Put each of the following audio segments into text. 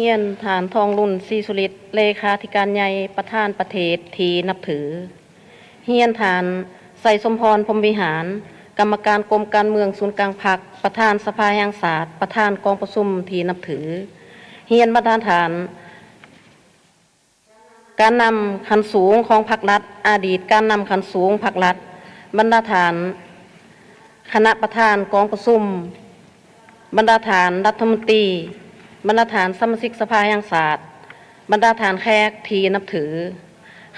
ຮຽນທ່ານ ທອງລຸນ ສີສຸລິດ ເລຂາທິການໃຫຍ່ ປະທານປະເທດທີ່ນັບຖື. ຮຽນທ່ານ ໄຊສົມພອນ ພົມວິຫານ ກຳມະການກົມການເມືອງສູນກາງພັກ, ປະທານສະພາແຫ່ງຊາດ, ປະທານກອງປະຊຸມທີ່ນັບຖື. ຮຽນບັນດາທ່ານ ການນຳຂັ້ນສູງຂອງພັກລັດ, ອະດີດການນຳຂັ້ນສູງພັກລັດ, ບັນດາທ່ານຄະນະປະທານກອງປະຊຸມ, ບັນດາທ່ານລັດຖະມົນຕີ, ບັນດາທ່ານສະມາຊິກສະພາແຫ່ງຊາດ, ບັນດາທ່ານແຂກທີ່ນັບຖື.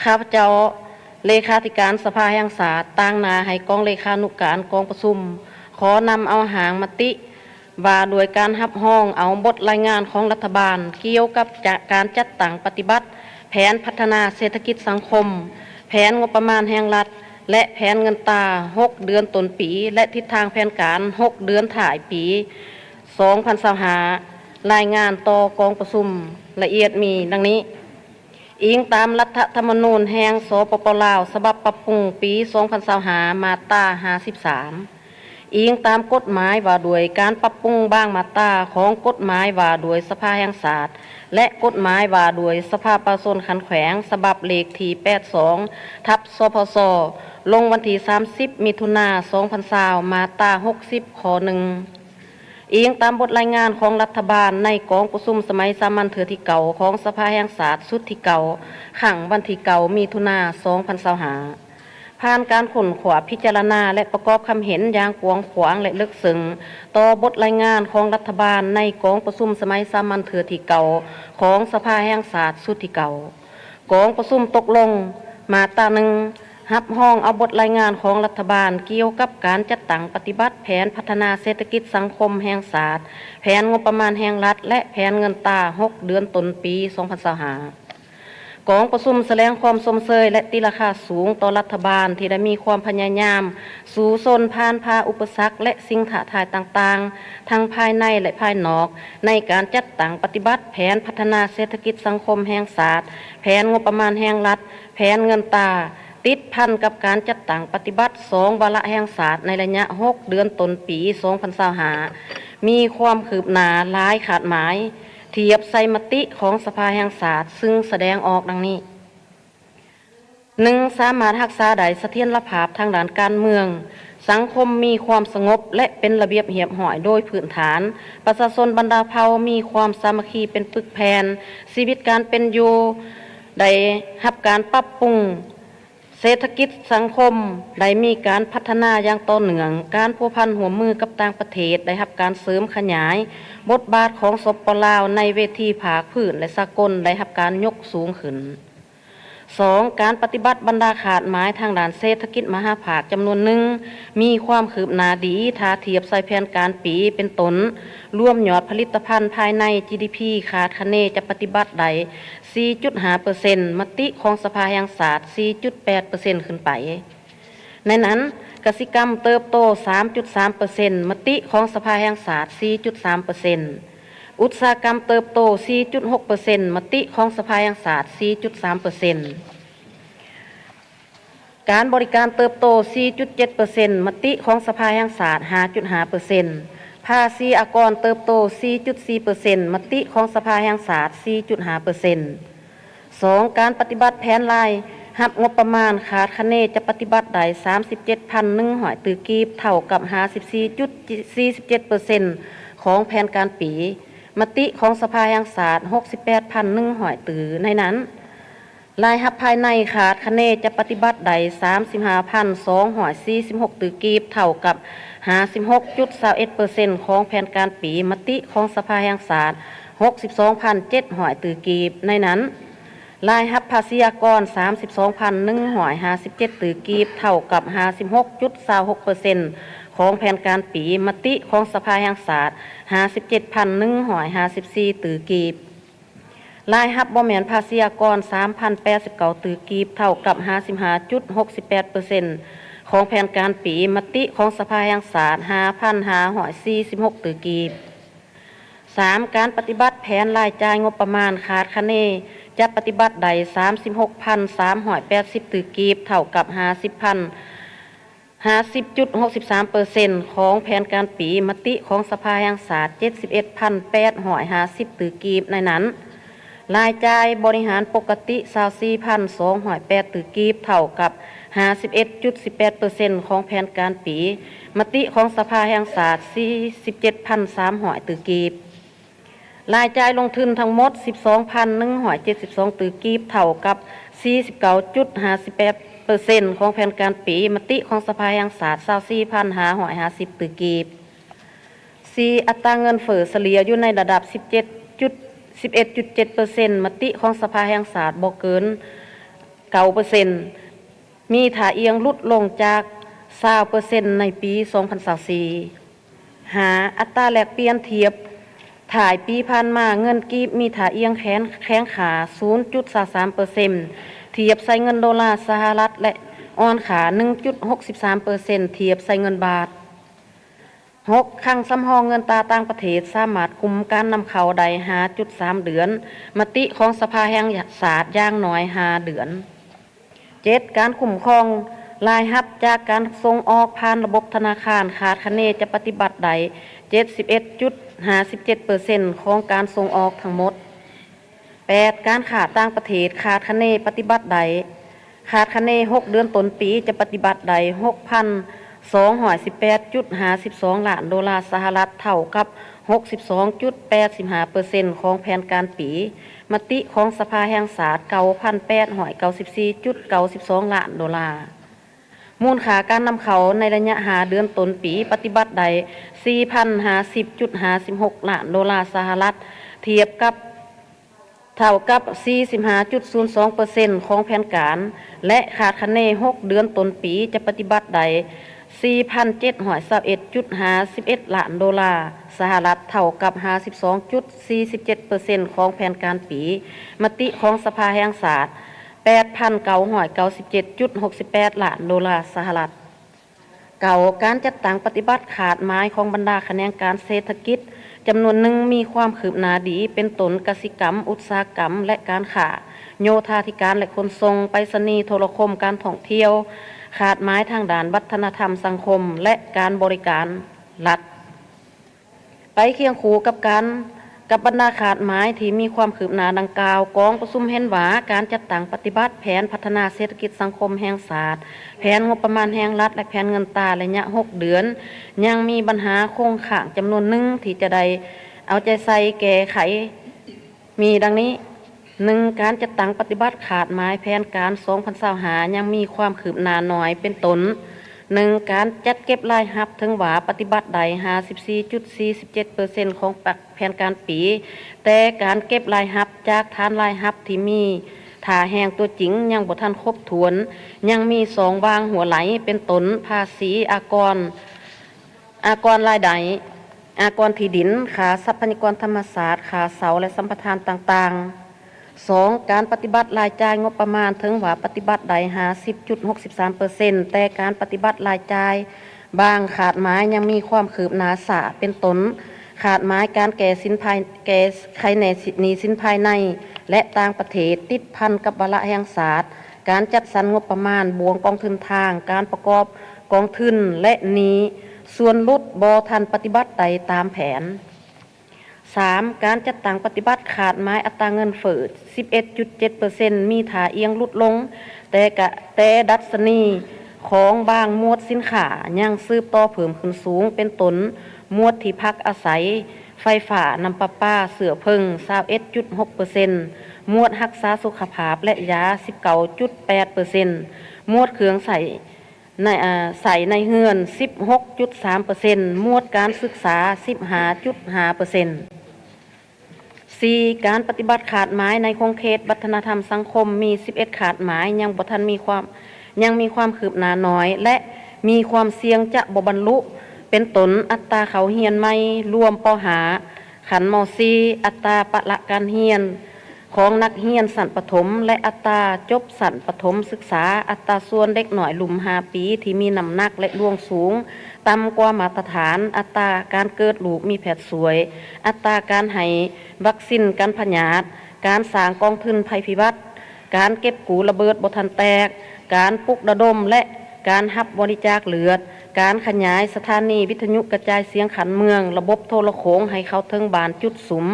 ຂ້າພະເຈົ້າ ເລຂາທິການສະພາແຫ່ງຊາດ, ຕາງໜ້າໃຫ້ກອງເລຂານຸການກອງປະຊຸມ, ຂໍນຳເອົາຮ່າງມະຕິ ວ່າດ້ວຍການຮັບຮອງເອົາບົດລາຍງານຂອງລັດຖະບານກ່ຽວກັບຈະ ການຈັດຕັ້ງປະຕິບັດແຜນພັດທະນາເສດຖະກິດສັງຄົມ, ແຜນງົບປະມານແຫ່ງລັດ ແລະ ແຜນເງິນຕາຫົກເດືອນຕົ້ນປີ ແລະ ທິດທາງແຜນການຫົກເດືອນທ້າຍປີສອງພັນຊາວຫ້າ ລາຍງານຕໍ່ກອງປະຊຸມລະອຽດມີດັ່ງນີ້. ອີງຕາມລັດຖະທຳມະນູນແຫ່ງ ສປປ ລາວ ສະບັບປັບປຸງປີສອງພັນຊາວຫ້າ ມາດຕາຫ້າສິບສາມ, ອີງຕາມກົດໝາຍວ່າດ້ວຍການປັບປຸງບາງມາດຕາຂອງກົດໝາຍວ່າດ້ວຍສະພາແຫ່ງຊາດ ແລະ ກົດໝາຍວ່າດ້ວຍສະພາປະຊາຊົນຂັ້ນແຂວງ ສະບັບເລກທີແປດສອງ ທັບ ສພຊ ລົງວັນທີສາມສິບ ມິຖຸນາ ສອງພັນຊາວ ມາດຕາຫົກສິບ ຂໍ້ໜຶ່ງ. ອີງຕາມບົດລາຍງານຂອງລັດຖະບານໃນກອງປະຊຸມສະໄໝສາມັນເທື່ອທີເກົ້າຂອງສະພາແຫ່ງຊາດຊຸດທີເກົ້າ ຄັ້ງວັນທີເກົ້າ ມິຖຸນາ ສອງພັນຊາວຫ້າ ຜ່ານການຄົ້ນຄວ້າ, ພິຈາລະນາ ແລະ ປະກອບຄຳເຫັນຢ່າງກວ້າງຂວາງ ແລະ ເລິກເຊິ່ງຕໍ່ບົດລາຍງານຂອງລັດຖະບານໃນກອງປະຊຸມສະໄໝສາມັນເທື່ອທີເກົ້າຂອງສະພາແຫ່ງຊາດຊຸດທີເກົ້າ. ກອງປະຊຸມຕົກລົງ ມາດຕາໜຶ່ງ ຮັບຮອງເອົາບົດລາຍງານຂອງລັດຖະບານກ່ຽວກັບການຈັດຕັ້ງປະຕິບັດແຜນພັດທະນາເສດຖະກິດສັງຄົມແຫ່ງຊາດ, ແຜນງົບປະມານແຫ່ງລັດ ແລະ ແຜນເງິນຕາຫົກເດືອນຕົ້ນປີສອງພັນຊາວຫ້າ. ກອງປະຊຸມສະແດງຄວາມຊົມເຊີຍ ແລະ ຕີລາຄາສູງຕໍ່ລັດຖະບານທີ່ໄດ້ມີຄວາມພະຍາຍາມສູ້ຊົນຜ່ານຜ່າອຸປະສັກ ແລະ ສິ່ງທ້າທາຍຕ່າງໆ ທັງພາຍໃນ ແລະ ພາຍນອກ ໃນການຈັດຕັ້ງປະຕິບັດແຜນພັດທະນາເສດຖະກິດສັງຄົມແຫ່ງຊາດ, ແຜນງົບປະມານແຫ່ງລັດ, ແຜນເງິນຕາ, ຕິດພັນກັບການຈັດຕັ້ງປະຕິບັດສອງວາລະແຫ່ງຊາດໃນໄລຍະຫົກເດືອນຕົ້ນປີສອງພັນຊາວຫ້າ ມີຄວາມຄືບໜ້າຫຼາຍຄາດໝາຍ, ທຽບໃສ່ມະຕິຂອງສະພາແຫ່ງຊາດ ຊຶ່ງສະແດງອອກດັ່ງນີ້. ໜຶ່ງ, ສາມາດຮັກສາໄດ້ສະຖຽນລະພາບທາງດ້ານການເມືອງ, ສັງຄົມມີຄວາມສະຫງົບ ແລະ ເປັນລະບຽບຮຽບຮ້ອຍໂດຍພື້ນຖານ, ປະຊາຊົນບັນດາເຜົ່າມີຄວາມສາມັກຄີເປັນປຶກແຜ່ນ, ຊີວິດການເປັນຢູ່ໄດ້ຮັບການປັບປຸງ, ເສດຖະກິດສັງຄົມໄດ້ມີການພັດທະນາຢ່າງຕໍ່ເນື່ອງ, ການພົວພັນຮ່ວມມືກັບຕ່າງປະເທດໄດ້ຮັບການເສີມຂະຫຍາຍ, ບົດບາດຂອງ ສປປ ລາວ ໃນເວທີພາກພື້ນ ແລະ ສາກົນໄດ້ຮັບການຍົກສູງຂຶ້ນ. ສອງ, ການປະຕິບັດບັນດາຄາດໝາຍທາງດ້ານເສດຖະກິດມະຫາພາກຈຳນວນໜຶ່ງມີຄວາມຄືບໜ້າດີ ຖ້າທຽບໃສ່ແຜນການປີ ເປັນຕົ້ນ ລວມຍອດຜະລິດຕະພັນພາຍໃນ ຈີດີພີ ຄາດຄະເນຈະປະຕິບັດໄດ້ສີ່ຈຸດຫ້າເປີເຊັນ ມະຕິຂອງສະພາແຫ່ງຊາດສີ່ຈຸດແປດເປີເຊັນຂຶ້ນໄປ. ໃນນັ້ນ, ກະສິກຳເຕີບໂຕສາມຈຸດສາມເປີເຊັນ ມະຕິຂອງສະພາແຫ່ງຊາດສີ່ຈຸດສາມເປີເຊັນ, ອຸດສາຫະກຳເຕີບໂຕສີ່ຈຸດຫົກເປີເຊັນ ມະຕິຂອງສະພາແຫ່ງຊາດສີ່ຈຸດສາມເປີເຊັນ, ການບໍລິການເຕີບໂຕສີ່ຈຸດເຈັດເປີເຊັນ ມະຕິຂອງສະພາແຫ່ງຊາດຫ້າຈຸດຫ້າເປີເຊັນ, ພາສີອາກອນເຕີບໂຕສີ່ຈຸດສີ່ເປີເຊັນ ມະຕິຂອງສະພາແຫ່ງຊາດສີ່ຈຸດຫ້າເປີເຊັນ. ສອງ, ການປະຕິບັດແຜນລາຍຮັບງົບປະມານຄາດຄະເນຈະປະຕິບັດໄດ້ສາມສິບເຈັດພັນໜຶ່ງຮ້ອຍຕື້ກີບ ເທົ່າກັບຫ້າສິບສີ່ຈຸດສີ່ສິບເຈັດເປີເຊັນຂອງແຜນການປີ, ມະຕິຂອງສະພາແຫ່ງຊາດຫົກສິບແປດພັນໜຶ່ງຮ້ອຍຕື້. ໃນນັ້ນ, ລາຍຮັບພາຍໃນຄາດຄະເນຈະປະຕິບັດໄດ້ສາມສິບຫ້າພັນສອງຮ້ອຍສີ່ສິບຫົກຕື້ກີບ ເທົ່າກັບຫ້າສິບຫົກຈຸດຊາວເອັດເປີເຊັນຂອງແຜນການປີ, ມະຕິຂອງສະພາແຫ່ງຊາດຫົກສິບສອງພັນເຈັດຮ້ອຍຕື້ກີບ. ໃນນັ້ນ, ລາຍຮັບພາສີອາກອນສາມສິບສອງພັນໜຶ່ງຮ້ອຍຫ້າສິບເຈັດຕື້ກີບ ເທົ່າກັບຫ້າສິບຫົກຈຸດຊາວຫົກເປີເຊັນຂອງແຜນການປີ, ມະຕິຂອງສະພາແຫ່ງຊາດຫ້າສິບເຈັດພັນໜຶ່ງຮ້ອຍຫ້າສິບສີ່ຕື້ກີບ. ລາຍຮັບບໍ່ແມ່ນພາສີອາກອນສາມພັນແປດສິບເກົ້າຕື້ກີບ ເທົ່າກັບຫ້າສິບຫ້າຈຸດຫົກສິບແປດເປີເຊັນຂອງແຜນການປີ, ມະຕິຂອງສະພາແຫ່ງຊາດຫ້າພັນຫ້າຮ້ອຍສີ່ສິບຫົກຕື້ກີບ. ສາມ, ການປະຕິບັດແຜນລາຍຈ່າຍງົບປະມານຄາດຄະເນຈະປະຕິບັດໄດ້ສາມສິບຫົກພັນສາມຮ້ອຍແປດສິບຕື້ກີບ ເທົ່າກັບຫ້າສິບພັນ ຫ້າສິບຈຸດຫົກສິບສາມເປີເຊັນຂອງແຜນການປີ, ມະຕິຂອງສະພາແຫ່ງຊາດ ເຈັດສິບເອັດພັນແປດຮ້ອຍຫ້າສິບຕື້ກີບ. ໃນນັ້ນ, ລາຍຈ່າຍບໍລິຫານປົກກະຕິ ຊາວສີ່ພັນສອງຮ້ອຍແປດຕື້ກີບ, ເທົ່າກັບຫ້າສິບເອັດຈຸດສິບແປດເປີເຊັນຂອງແຜນການປີ, ມະຕິຂອງສະພາແຫ່ງຊາດ ສີ່ສິບເຈັດພັນສາມຮ້ອຍຕື້ກີບ. ລາຍຈ່າຍລົງທຶນທັງໝົດ ສິບສອງພັນໜຶ່ງຮ້ອຍເຈັດສິບສອງຕື້ກີບ, ເທົ່າກັບສີ່ສິບເກົ້າຈຸດຫ້າສິບແປດເປີເຊັນຂອງແຜນການປີ, ມະຕິຂອງສະພາແຫ່ງຊາດ ຊາວສີ່ພັນຫ້າຮ້ອຍຫ້າສິບຕື້ກີບ. ສີ່, ອັດຕາເງິນເຟີ້ສະເລ່ຍຢູ່ໃນລະດັບ ສິບເຈັດຈຸດ ສິບເອັດຈຸດເຈັດເປີເຊັນ, ມະຕິຂອງສະພາແຫ່ງຊາດບໍ່ເກີນເກົ້າເປີເຊັນ, ມີທ່າອ່ຽງຫຼຸດລົງຈາກຊາວເປີເຊັນໃນປີສອງພັນຊາວສີ່. ຫ້າ, ອັດຕາແລກປ່ຽນທຽບທ້າຍປີຜ່ານມາ, ເງິນກີບມີທ່າອ່ຽງແຂງ ແຂງຄ່າສູນຈຸດຊາວສາມເປີເຊັນ ທຽບໃສ່ເງິນໂດລາສະຫະລັດ ແລະ ອ່ອນຄ່າໜຶ່ງຈຸດຫົກສິບສາມເປີເຊັນ ທຽບໃສ່ເງິນບາດ. ຫົກ, ຄັງສຳຮອງເງິນຕາຕ່າງປະເທດສາມາດກຸມການນຳເຂົ້າໄດ້ຫ້າຈຸດສາມເດືອນ, ມະຕິຂອງສະພາແຫ່ງຊາດຢ່າງໜ້ອຍຫ້າເດືອນ. ເຈັດ, ການຄຸ້ມຄອງລາຍຮັບຈາກການສົ່ງອອກຜ່ານລະບົບທະນາຄານ ຄາດຄະເນຈະປະຕິບັດໄດ້ເຈັດສິບເອັດຈຸດຫ້າສິບເຈັດເປີເຊັນຂອງການສົ່ງອອກທັງໝົດ. ແປດ, ການຄ້າຕ່າງປະເທດ ຄາດຄະເນປະຕິບັດໄດ້ ຄາດຄະເນຫົກເດືອນຕົ້ນປີຈະປະຕິບັດໄດ້ຫົກພັນສອງຮ້ອຍສິບແປດຈຸດຫ້າສິບສອງລ້ານໂດລາສະຫະລັດ, ເທົ່າກັບຫົກສິບສອງຈຸດແປດສິບຫ້າເປີເຊັນຂອງແຜນການປີ, ມະຕິຂອງສະພາແຫ່ງຊາດເກົ້າພັນແປດຮ້ອຍເກົ້າສິບສີ່ຈຸດເກົ້າສິບສອງລ້ານໂດລາ. ມູນຄ່າການນຳເຂົ້າໃນໄລຍະຫ້າເດືອນຕົ້ນປີປະຕິບັດໄດ້ສີ່ພັນຫ້າສິບຈຸດຫ້າສິບຫົກລ້ານໂດລາສະຫະລັດ, ທຽບກັບ ເທົ່າກັບສີ່ສິບຫ້າຈຸດສູນສອງເປີເຊັນຂອງແຜນການ ແລະ ຄາດຄະເນຫົກເດືອນຕົ້ນປີຈະປະຕິບັດໄດ້ສີ່ພັນເຈັດຮ້ອຍຊາວເອັດຈຸດຫ້າສິບເອັດລ້ານໂດລາສະຫະລັດ, ເທົ່າກັບຫ້າສິບສອງຈຸດສີ່ສິບເຈັດເປີເຊັນຂອງແຜນການປີ, ມະຕິຂອງສະພາແຫ່ງຊາດ ແປດພັນເກົ້າຮ້ອຍເກົ້າສິບເຈັດຈຸດຫົກສິບແປດລ້ານໂດລາສະຫະລັດ. ເກົ້າ, ການຈັດຕັ້ງປະຕິບັດຄາດໝາຍຂອງບັນດາຂະແໜງການເສດຖະກິດຈຳນວນໜຶ່ງມີຄວາມຄືບໜ້າດີ, ເປັນຕົ້ນກະສິກຳ, ອຸດສາຫະກຳ ແລະ ການຄ້າ, ໂຍທາທິການ ແລະ ຂົນສົ່ງ, ໄປສະນີ, ໂທລະຄົມ, ການທ່ອງທ່ຽວ, ຄາດໝາຍທາງດ້ານວັດທະນະທຳສັງຄົມ ແລະ ການບໍລິການລັດ. ໄປຄຽງຄູ່ກັບການ ກັບບັນດາຄາດໝາຍທີ່ມີຄວາມຄືບໜ້າດັ່ງກ່າວ, ກອງປະຊຸມເຫັນວ່າການຈັດຕັ້ງປະຕິບັດແຜນພັດທະນາເສດຖະກິດສັງຄົມແຫ່ງຊາດ, ແຜນງົບປະມານແຫ່ງລັດ ແລະ ແຜນເງິນຕາໄລຍະຫົກເດືອນ ຍັງມີບັນຫາຄົງຄ້າງຈຳນວນໜຶ່ງທີ່ຈະໄດ້ເອົາໃຈໃສ່ແກ້ໄຂ ມີດັ່ງນີ້. ໜຶ່ງ, ການຈັດຕັ້ງປະຕິບັດຄາດໝາຍແຜນການສອງພັນຊາວຫ້າຍັງມີຄວາມຄືບໜ້າໜ້ອຍ, ເປັນຕົ້ນ, ໜຶ່ງ, ການຈັດເກັບລາຍຮັບເຖິງວ່າປະຕິບັດໄດ້ຫ້າສິບສີ່ຈຸດສີ່ສິບເຈັດເປີເຊັນຂອງແຜນການປີ, ແຕ່ການເກັບລາຍຮັບຈາກຖານລາຍຮັບທີ່ມີທ່າແຮງຕົວຈິງຍັງບໍ່ທັນຄົບຖ້ວນ, ຍັງມີຊ່ອງຫວ່າງຮົ່ວໄຫຼ, ເປັນຕົ້ນ, ພາສີ, ອາກອນ, ອາກອນລາຍໄດ້, ອາກອນທີ່ດິນ, ຄ່າຊັບພະຍາກອນທຳມະຊາດ, ຄ່າເຊົ່າ ແລະ ສຳປະທານຕ່າງໆ. ສອງ, ການປະຕິບັດລາຍຈ່າຍງົບປະມານເຖິງວ່າປະຕິບັດໄດ້ຫ້າສິບຈຸດຫົກສິບສາມເປີເຊັນ, ແຕ່ການປະຕິບັດລາຍຈ່າຍບາງຄາດໝາຍຍັງມີຄວາມຄືບໜ້າຊ້າ, ເປັນຕົ້ນ, ຄາດໝາຍການແກ້ສິນພາຍ, ແກ້ໄຂໜີ້ສິນພາຍໃນ ແລະ ຕ່າງປະເທດ, ຕິດພັນກັບວາລະແຫ່ງຊາດ, ການຈັດສັນງົບປະມານ, ບ່ວງກອງທຶນທາງ, ການປະກອບກອງທຶນ ແລະ ໜີ້ສ່ວນຫຼຸດບໍ່ທັນປະຕິບັດໄດ້ຕາມແຜນ. ສາມ, ການຈັດຕັ້ງປະຕິບັດຄາດໝາຍອັດຕາເງິນເຟີ້ສິບເອັດຈຸດເຈັດເປີເຊັນ ມີທ່າອ່ຽງຫຼຸດລົງ, ແຕ່ກະ, ແຕ່ດັດຊະນີຂອງບາງໝວດສິນຄ້າຍັງສືບຕໍ່ເພີ່ມຂຶ້ນສູງ, ເປັນຕົ້ນ ໝວດທີ່ພັກອາໄສ, ໄຟຟ້າ, ນ້ຳປະປາ, ເຊື້ອເພີງ ຊາວເອັດຈຸດຫົກເປີເຊັນ, ໝວດຮັກສາສຸຂະພາບ ແລະ ຢາ ສິບເກົ້າຈຸດແປດເປີເຊັນ, ໝວດເຄື່ອງໃຊ້ ໃນ, ອາ, ໃຊ້ໃນເຮືອນ ສິບຫົກຈຸດສາມເປີເຊັນ, ໝວດການສຶກສາ ສິບຫ້າຈຸດຫ້າເປີເຊັນ. ສີ່, ການປະຕິບັດຄາດໝາຍໃນຂົງເຂດວັດທະນະທຳສັງຄົມມີ ສິບເອັດ ຄາດໝາຍ ຍັງບໍ່ທັນມີຄວາມ, ຍັງມີຄວາມຄືບໜ້າໜ້ອຍ ແລະ ມີຄວາມສ່ຽງຈະບໍ່ບັນລຸ, ເປັນຕົ້ນ ອັດຕາເຂົ້າຮຽນໃໝ່ລວມ ປໍຫ້າ ຂັ້ນ ມໍສີ່, ອັດຕາປະລະການຮຽນຂອງນັກຮຽນຊັ້ນປະຖົມ ແລະ ອັດຕາຈົບຊັ້ນປະຖົມສຶກສາ, ອັດຕາສ່ວນເດັກນ້ອຍລຸ່ມຫ້າປີທີ່ມີນ້ຳໜັກ ແລະ ລວງສູງຕ່ຳກວ່າມາດຕະຖານ, ອັດຕາການເກີດລູກມີແພດຊ່ວຍ, ອັດຕາການໃຫ້ວັກຊິນກັນພະຍາດ, ການສ້າງກອງທຶນໄພພິບັດ, ການເກັບກູ້ລະເບີດບໍ່ທັນແຕກ, ການປຸກລະດົມ ແລະ ການຮັບບໍລິຈາກເລືອດ, ການຂະຫຍາຍສະຖານີວິທະຍຸກະຈາຍສຽງຂັ້ນເມືອງ, ລະບົບໂທລະໂຂງໃຫ້ເຂົ້າເຖິງບ້ານຈຸດສຸມ,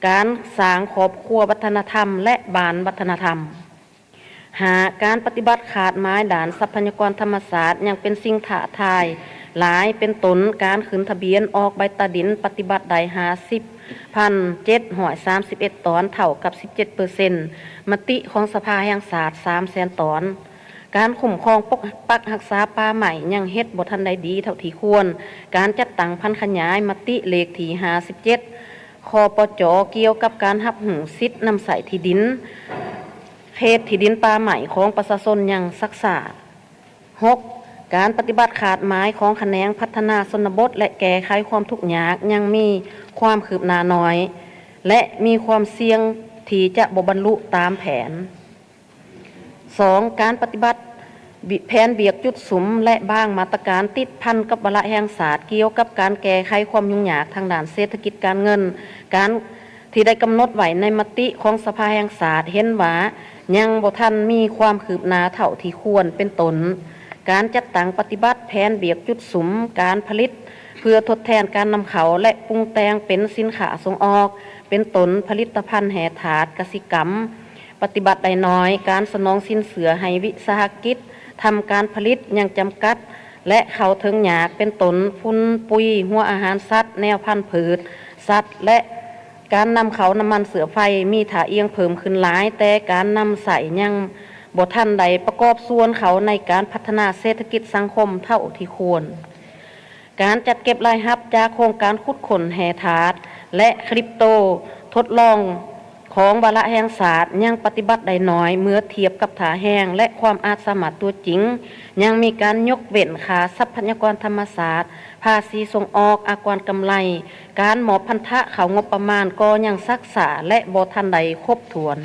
ການສ້າງຄອບຄົວວັດທະນະທຳ ແລະ ບ້ານວັດທະນະທຳ. ຫ້າ, ການປະຕິບັດຂາດໝາຍດ້ານຊັບພະຍາກອນທຳມະຊາດຍັງເປັນສິ່ງທ້າທາຍຫຼາຍ, ເປັນຕົ້ນ ການຂຶ້ນທະບຽນອອກໃບຕາດິນປະຕິບັດໄດ້ຫ້າສິບພັນເຈັດຮ້ອຍສາມສິບເອັດຕອນ, ເທົ່າກັບສິບເຈັດເປີເຊັນ ມະຕິຂອງສະພາແຫ່ງຊາດສາມແສນຕອນ. ການຄຸ້ມຄອງປົກປັກຮັກສາປ່າໄມ້ຍັງເຮັດບໍ່ທັນໄດ້ດີເທົ່າທີ່ຄວນ. ການຈັດຕັ້ງຜັນຂະຫຍາຍມະຕິເລກທີຫ້າສິບເຈັດ ຄປຈ ກ່ຽວກັບການຮັບຮູ້ສິດນຳໃຊ້ທີ່ດິນ ເຂດທີ່ດິນປ່າໄມ້ຂອງປະຊາຊົນຍັງຊັກຊ້າ. ຫົກ, ການປະຕິບັດຂາດໝາຍຂອງຂະແໜງພັດທະນາຊົນນະບົດ ແລະ ແກ້ໄຂຄວາມທຸກຍາກຍັງມີຄວາມຄືບໜ້າໜ້ອຍ ແລະ ມີຄວາມສ່ຽງທີ່ຈະບໍ່ບັນລຸຕາມແຜນ. ສອງ, ການປະຕິບັດແຜນວຽກຈຸດສຸມ ແລະ ບາງມາດຕະການຕິດພັນກັບວາລະແຫ່ງຊາດກ່ຽວກັບການແກ້ໄຂຄວາມຫຍຸ້ງຍາກທາງດ້ານເສດຖະກິດການເງິນ ການທີ່ໄດ້ກຳນົດໄວ້ໃນມະຕິຂອງສະພາແຫ່ງຊາດເຫັນວ່າຍັງບໍ່ທັນມີຄວາມຄືບໜ້າເທົ່າທີ່ຄວນ ເປັນຕົ້ນ ການຈັດຕັ້ງປະຕິບັດແຜນວຽກຈຸດສຸມການຜະລິດ ເພື່ອທົດແທນການນຳເຂົ້າ ແລະ ປຸງແຕ່ງເປັນສິນຄ້າສົ່ງອອກ ເປັນຕົ້ນ ຜະລິດຕະພັນແຮ່ທາດກະສິກຳ ປະຕິບັດໄດ້ໜ້ອຍ, ການສະໜອງສິນເຊື່ອໃຫ້ວິສາຫະກິດທຳການຜະລິດຍັງຈຳກັດ ແລະ ເຂົ້າເຖິງຍາກ ເປັນຕົ້ນ ຝຸ່ນ, ປຸຍ, ຫົວອາຫານສັດ, ແນວພັນພືດ, ສັດ ແລະ ການນຳເຂົ້ານ້ຳມັນເຊື້ອໄຟມີທ່າອ່ຽງເພີ່ມຂຶ້ນຫຼາຍ, ແຕ່ການນຳໃຊ້ຍັງບໍ່ທັນໄດ້ປະກອບສ່ວນເຂົ້າໃນການພັດທະນາເສດຖະກິດສັງຄົມເທົ່າທີ່ຄວນ. ການຈັດເກັບລາຍຮັບຈາກໂຄງການຂຸດຄົ້ນແຮ່ທາດ ແລະ ຄຣິບໂຕທົດລອງຂອງວາລະແຫ່ງຊາດຍັງປະຕິບັດໄດ້ໜ້ອຍເມື່ອທຽບກັບທ່າແຮງ ແລະ ຄວາມອາດສາມາດຕົວຈິງ, ຍັງມີການຍົກເວັ້ນຄ່າຊັບພະຍາກອນທຳມະຊາດ, ພາສີສົ່ງອອກ, ອາກອນກຳໄລ, ການມອບພັນທະເຂົ້າງົບປະມານກໍຍັງຊັກຊ້າ ແລະ ບໍ່ທັນໄດ້ຄົບຖ້ວນ.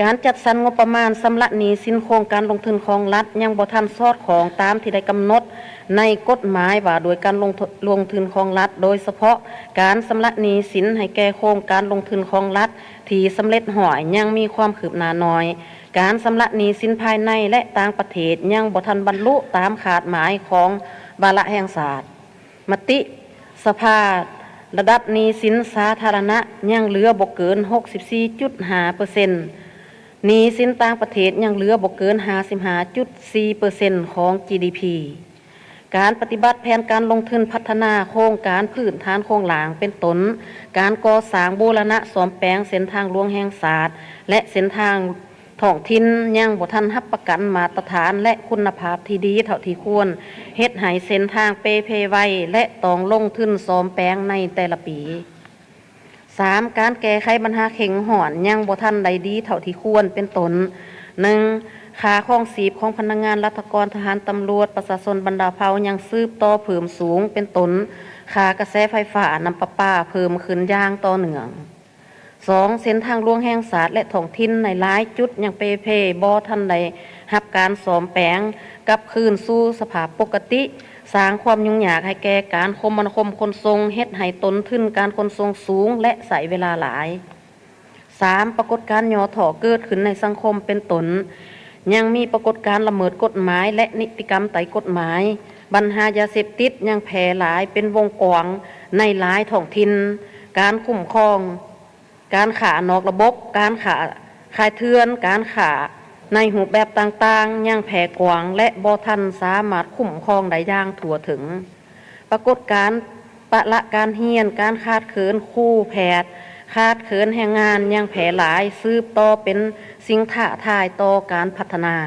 ການຈັດສັນງົບປະມານຊຳລະໜີ້ສິນໂຄງການລົງທຶນຂອງລັດຍັງບໍ່ທັນສອດຄ່ອງຕາມທີ່ໄດ້ກຳນົດໃນກົດໝາຍວ່າດ້ວຍການລົງທຶນ ລົງທຶນຂອງລັດ, ໂດຍສະເພາະການຊຳລະໜີ້ສິນໃຫ້ແກ່ໂຄງການລົງທຶນຂອງລັດທີ່ສຳເລັດຮ້ອຍຍັງມີຄວາມຄືບໜ້າໜ້ອຍ. ການຊຳລະໜີ້ສິນພາຍໃນ ແລະ ຕ່າງປະເທດຍັງບໍ່ທັນບັນລຸຕາມຄາດໝາຍຂອງວາລະແຫ່ງຊາດ. ມະຕິສະພາ, ລະດັບໜີ້ສິນສາທາລະນະຍັງເຫຼືອບໍ່ເກີນຫົກສິບສີ່ຈຸດຫ້າເປີເຊັນ, ໜີ້ສິນຕ່າງປະເທດຍັງເຫຼືອບໍ່ເກີນຫ້າສິບຫ້າຈຸດສີ່ເປີເຊັນຂອງ ຈີ ດີ ພີ. ການປະຕິບັດແຜນການລົງທຶນພັດທະນາໂຄງການພື້ນຖານໂຄງລ່າງ ເປັນຕົ້ນ ການກໍ່ສ້າງບູລະນະສ້ອມແປງເສັ້ນທາງຫຼວງແຫ່ງຊາດ ແລະ ເສັ້ນທາງ ທ້ອງຖິ່ນຍັງບໍ່ທັນຮັບປະກັນມາດຕະຖານ ແລະ ຄຸນນະພາບທີ່ດີເທົ່າທີ່ຄວນ, ເຮັດໃຫ້ເສັ້ນທາງເປ່ເພໄວ ແລະ ຕ້ອງລົງທຶນສ້ອມແປງໃນແຕ່ລະປີ. ສາມ, ການແກ້ໄຂບັນຫາເຄັ່ງຮ້ອນຍັງບໍ່ທັນໄດ້ດີເທົ່າທີ່ຄວນ, ເປັນຕົ້ນ ໜຶ່ງ, ຄ່າຄອງຊີບຂອງພະນັກງານລັດຖະກອນ, ທະຫານ, ຕຳຫຼວດ, ປະຊາຊົນບັນດາເຜົ່າຍັງສືບຕໍ່ເພີ່ມສູງ, ເປັນຕົ້ນ ຄ່າກະແສໄຟຟ້າ, ນ້ຳປະປາເພີ່ມຂຶ້ນຢ່າງຕໍ່ເນື່ອງ. ສອງ, ເສັ້ນທາງຫຼວງແຫ່ງຊາດ ແລະ ທ້ອງຖິ່ນໃນຫຼາຍຈຸດຍັງເປ່ເພ, ບໍ່ທັນໄດ້ຮັບການສ້ອມແປງກັບຄືນສູ່ສະພາບປົກກະຕິ, ສ້າງຄວາມຫຍຸ້ງຍາກໃຫ້ແກ່ການຄົມມະນາຄົມຂົນສົ່ງ, ເຮັດໃຫ້ຕົ້ນທຶນການຂົນສົ່ງສູງ ແລະ ໃຊ້ເວລາຫຼາຍ. ສາມ, ປາກົດການຫຍໍ້ທໍ້ເກີດຂຶ້ນໃນສັງຄົມ ເປັນຕົ້ນ ຍັງມີປາກົດການລະເມີດກົດໝາຍ ແລະ ນິຕິກຳໄຕ້ກົດໝາຍ, ບັນຫາຢາເສບຕິດຍັງແຜ່ຫຼາຍເປັນວົງກວ້າງໃນຫຼາຍທ້ອງຖິ່ນ, ການຄຸ້ມຄອງ ການຄ້ານອກລະບົບ, ການຄ້າຂາຍເຖື່ອນ, ການຄ້າໃນຮູບແບບຕ່າງໆ ຍັງແຜ່ກວ້າງ ແລະ ບໍ່ທັນສາມາດຄຸ້ມຄອງໄດ້ຢ່າງທົ່ວເຖິງ. ປາກົດການປະລະການຮຽນ, ການຂາດເຂີນຄູແພດ, ຂາດເຂີນແຮງງານຍັງແຜ່ຫຼາຍ, ສືບຕໍ່ເປັນສິ່ງທ້າທາຍຕໍ່ການພັດທະນາ.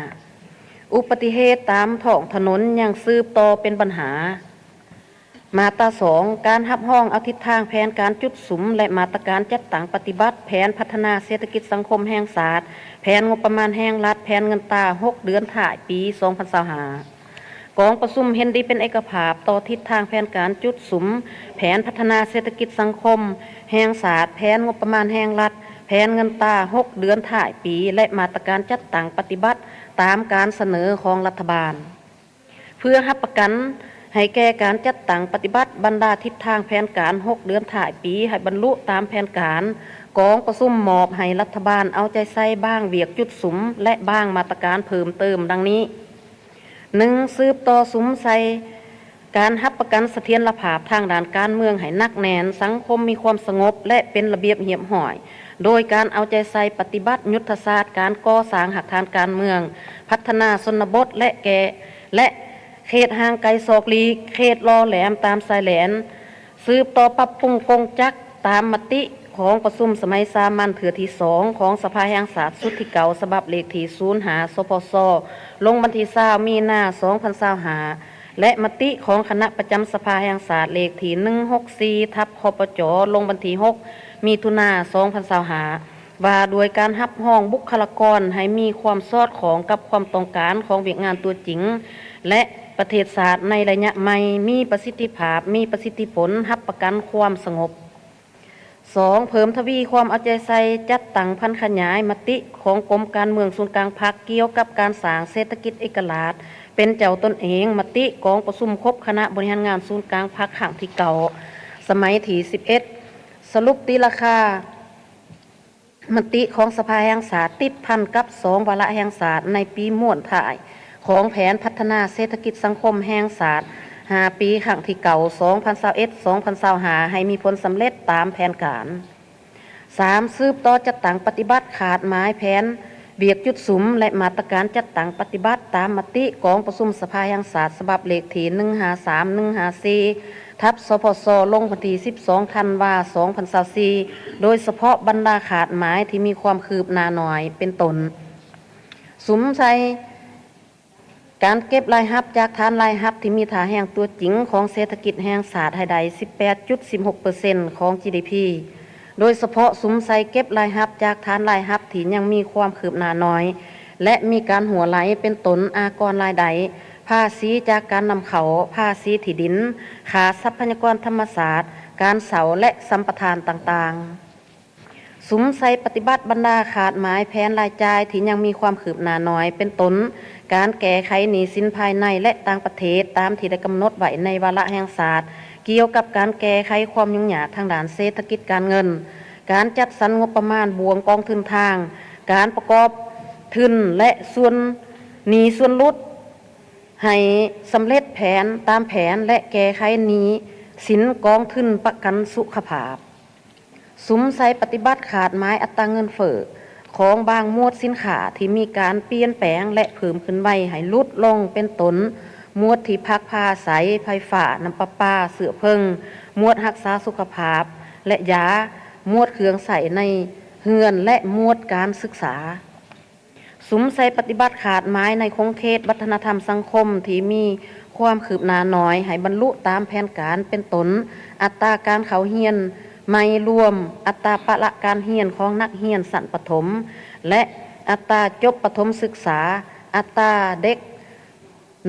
ອຸບັດຕິເຫດຕາມທ້ອງຖະໜົນຍັງສືບຕໍ່ເປັນບັນຫາ. ມາດຕາສອງ, ການຮັບຮອງເອົາທິດທາງແຜນການຈຸດສຸມ ແລະ ມາດຕະການຈັດຕັ້ງປະຕິບັດແຜນພັດທະນາເສດຖະກິດສັງຄົມແຫ່ງຊາດ, ແຜນງົບປະມານແຫ່ງລັດ, ແຜນເງິນຕາຫົກເດືອນທ້າຍປີສອງພັນຊາວຫ້າ. ກອງປະຊຸມເຫັນດີເປັນເອກະພາບຕໍ່ທິດທາງແຜນການຈຸດສຸມ, ແຜນພັດທະນາເສດຖະກິດສັງຄົມແຫ່ງຊາດ, ແຜນງົບປະມານແຫ່ງລັດ, ແຜນເງິນຕາຫົກເດືອນທ້າຍປີ ແລະ ມາດຕະການຈັດຕັ້ງປະຕິບັດຕາມການສະເໜີຂອງລັດຖະບານ. ເພື່ອຮັບປະກັນໃຫ້ແກ່ການຈັດຕັ້ງປະຕິບັດບັນດາທິດທາງແຜນການຫົກເດືອນທ້າຍປີໃຫ້ບັນລຸຕາມແຜນການ, ກອງປະຊຸມມອບໃຫ້ລັດຖະບານເອົາໃຈໃສ່ບາງວຽກຈຸດສຸມ ແລະ ບາງມາດຕະການເພີ່ມເຕີມດັ່ງນີ້: ໜຶ່ງ, ສືບຕໍ່ສຸມໃສ່ການຮັບປະກັນສະຖຽນລະພາບທາງດ້ານການເມືອງໃຫ້ໜັກແໜ້ນ, ສັງຄົມມີຄວາມສະຫງົບ ແລະ ເປັນລະບຽບຮຽບຮ້ອຍ, ໂດຍການເອົາໃຈໃສ່ປະຕິບັດຍຸດທະສາດການກໍ່ສ້າງຮາກຖານການເມືອງ, ພັດທະນາຊົນນະບົດ ແລະ ແກ່ ແລະ ເຂດຫ່າງໄກສອກຫຼີກ, ເຂດຫຼໍ່ແຫຼມຕາມຊາຍແດນ, ສືບຕໍ່ປັບປຸງກົງຈັກຕາມມະຕິຂອງປະຊຸມສະໄໝສາມັນເທື່ອທີສອງຂອງສະພາແຫ່ງຊາດຊຸດທີເກົ້າ ສະບັບເລກທີສູນຫ້າ ສພຊ ລົງວັນທີຊາວ ມີນາ ສອງພັນຊາວຫ້າ ແລະ ມະຕິຂອງຄະນະປະຈຳສະພາແຫ່ງຊາດເລກທີໜຶ່ງຫົກສີ່ ທັບ ຄປຈ ລົງວັນທີຫົກ ມິຖຸນາ ສອງພັນຊາວຫ້າ ວ່າດ້ວຍການຮັບຮອງບຸກຄະລາກອນໃຫ້ມີຄວາມສອດຄ່ອງກັບຄວາມຕ້ອງການຂອງວຽກງານຕົວຈິງ ແລະ ປະເທດຊາດໃນໄລຍະໃໝ່, ມີປະສິດທິພາບ, ມີປະສິດທິຜົນ, ຮັບປະກັນຄວາມສະຫງົບ. ສອງ, ເພີ່ມທະວີຄວາມເອົາໃຈໃສ່ຈັດຕັ້ງຜັນຂະຫຍາຍມະຕິຂອງກົມການເມືອງສູນກາງພັກກ່ຽວກັບການສ້າງເສດຖະກິດເອກະລາດເປັນເຈົ້າຕົນເອງ, ມະຕິກອງປະຊຸມຄົບຄະນະບໍລິຫານງານສູນກາງພັກຄັ້ງທີເກົ້າ ສະໄໝທີສິບເອັດ ສະຫຼຸບຕີລາຄາ ມະຕິຂອງສະພາແຫ່ງຊາດຕິດພັນກັບສອງວາລະແຫ່ງຊາດໃນປີມ້ວນທ້າຍຂອງແຜນພັດທະນາເສດຖະກິດສັງຄົມແຫ່ງຊາດຫ້າປີ ຄັ້ງທີເກົ້າ ສອງພັນຊາວເອັດ ສອງພັນຊາວຫ້າ ໃຫ້ມີຜົນສຳເລັດຕາມແຜນການ. ສາມ, ສືບຕໍ່ຈັດຕັ້ງປະຕິບັດຄາດໝາຍແຜນວຽກຈຸດສຸມ ແລະ ມາດຕະການຈັດຕັ້ງປະຕິບັດຕາມມະຕິກອງປະຊຸມສະພາແຫ່ງຊາດສະບັບເລກທີໜຶ່ງຫ້າສາມ ໜຶ່ງຫ້າສີ່ ທັບ ສພຊ ລົງວັນທີສິບສອງ ທັນວາ ສອງພັນຊາວສີ່ ໂດຍສະເພາະບັນດາຄາດໝາຍທີ່ມີຄວາມຄືບໜ້າໜ້ອຍ ເປັນຕົ້ນ ສຸມໃສ່ການເກັບລາຍຮັບຈາກຖານລາຍຮັບທີ່ມີທ່າແຮງຕົວຈິງຂອງເສດຖະກິດແຫ່ງຊາດໃຫ້ໄດ້ສິບແປດຈຸດສິບຫົກເປີເຊັນຂອງ ຈີດີພີ ໂດຍສະເພາະສຸມໃສ່ເກັບລາຍຮັບຈາກຖານລາຍຮັບທີ່ຍັງມີຄວາມຄືບໜ້າໜ້ອຍ ແລະ ມີການຮົ່ວໄຫຼ ເປັນຕົ້ນ ອາກອນລາຍໄດ້, ພາສີຈາກການນຳເຂົ້າ, ພາສີທີ່ດິນ, ຄ່າຊັບພະຍາກອນທຳມະຊາດ, ການເຊົ່າ ແລະ ສຳປະທານຕ່າງໆ. ສຸມໃສ່ປະຕິບັດບັນດາຄາດໝາຍແຜນລາຍຈ່າຍທີ່ຍັງມີຄວາມຄືບໜ້າໜ້ອຍ ເປັນຕົ້ນ ການແກ້ໄຂໜີ້ສິນພາຍໃນ ແລະ ຕ່າງປະເທດ ຕາມທີ່ໄດ້ກຳນົດໄວ້ໃນວາລະແຫ່ງຊາດ ກ່ຽວກັບການແກ້ໄຂຄວາມຫຍຸ້ງຍາກທາງດ້ານເສດຖະກິດການເງິນ, ການຈັດສັນງົບປະມານບ່ວງກອງທຶນທາງ, ການປະກອບທຶນ ແລະ ສ່ວນໜີ້ສ່ວນຫຼຸດ ໃຫ້ສຳເລັດແຜນຕາມແຜນ ແລະ ແກ້ໄຂໜີ້ສິນກອງທຶນປະກັນສຸຂະພາບ. ສຸມໃສ່ປະຕິບັດຄາດໝາຍອັດຕາເງິນເຟີ້ຂອງບາງໝວດສິນຄ້າທີ່ມີການປ່ຽນແປງ ແລະ ເພີ່ມຂຶ້ນໄວໃຫ້ຫຼຸດລົງ ເປັນຕົ້ນ ໝວດທີ່ພັກພາອາໄສ, ໄຟຟ້າ, ນ້ຳປະປາ, ເຊື້ອເພີງ, ໝວດຮັກສາສຸຂະພາບ ແລະ ຢາ, ໝວດເຄື່ອງໃຊ້ໃນເຮືອນ ແລະ ໝວດການສຶກສາ. ສຸມໃສ່ປະຕິບັດຄາດໝາຍໃນຂົງເຂດວັດທະນະທຳສັງຄົມທີ່ມີຄວາມຄືບໜ້າໜ້ອຍ ໃຫ້ບັນລຸຕາມແຜນການ ເປັນຕົ້ນ ອັດຕາການເຂົ້າຮຽນໃໝ່ລວມ, ອັດຕາປະລະການຮຽນຂອງນັກຮຽນຊັ້ນປະຖົມ ແລະ ອັດຕາຈົບປະຖົມສຶກສາ, ອັດຕາເດັກ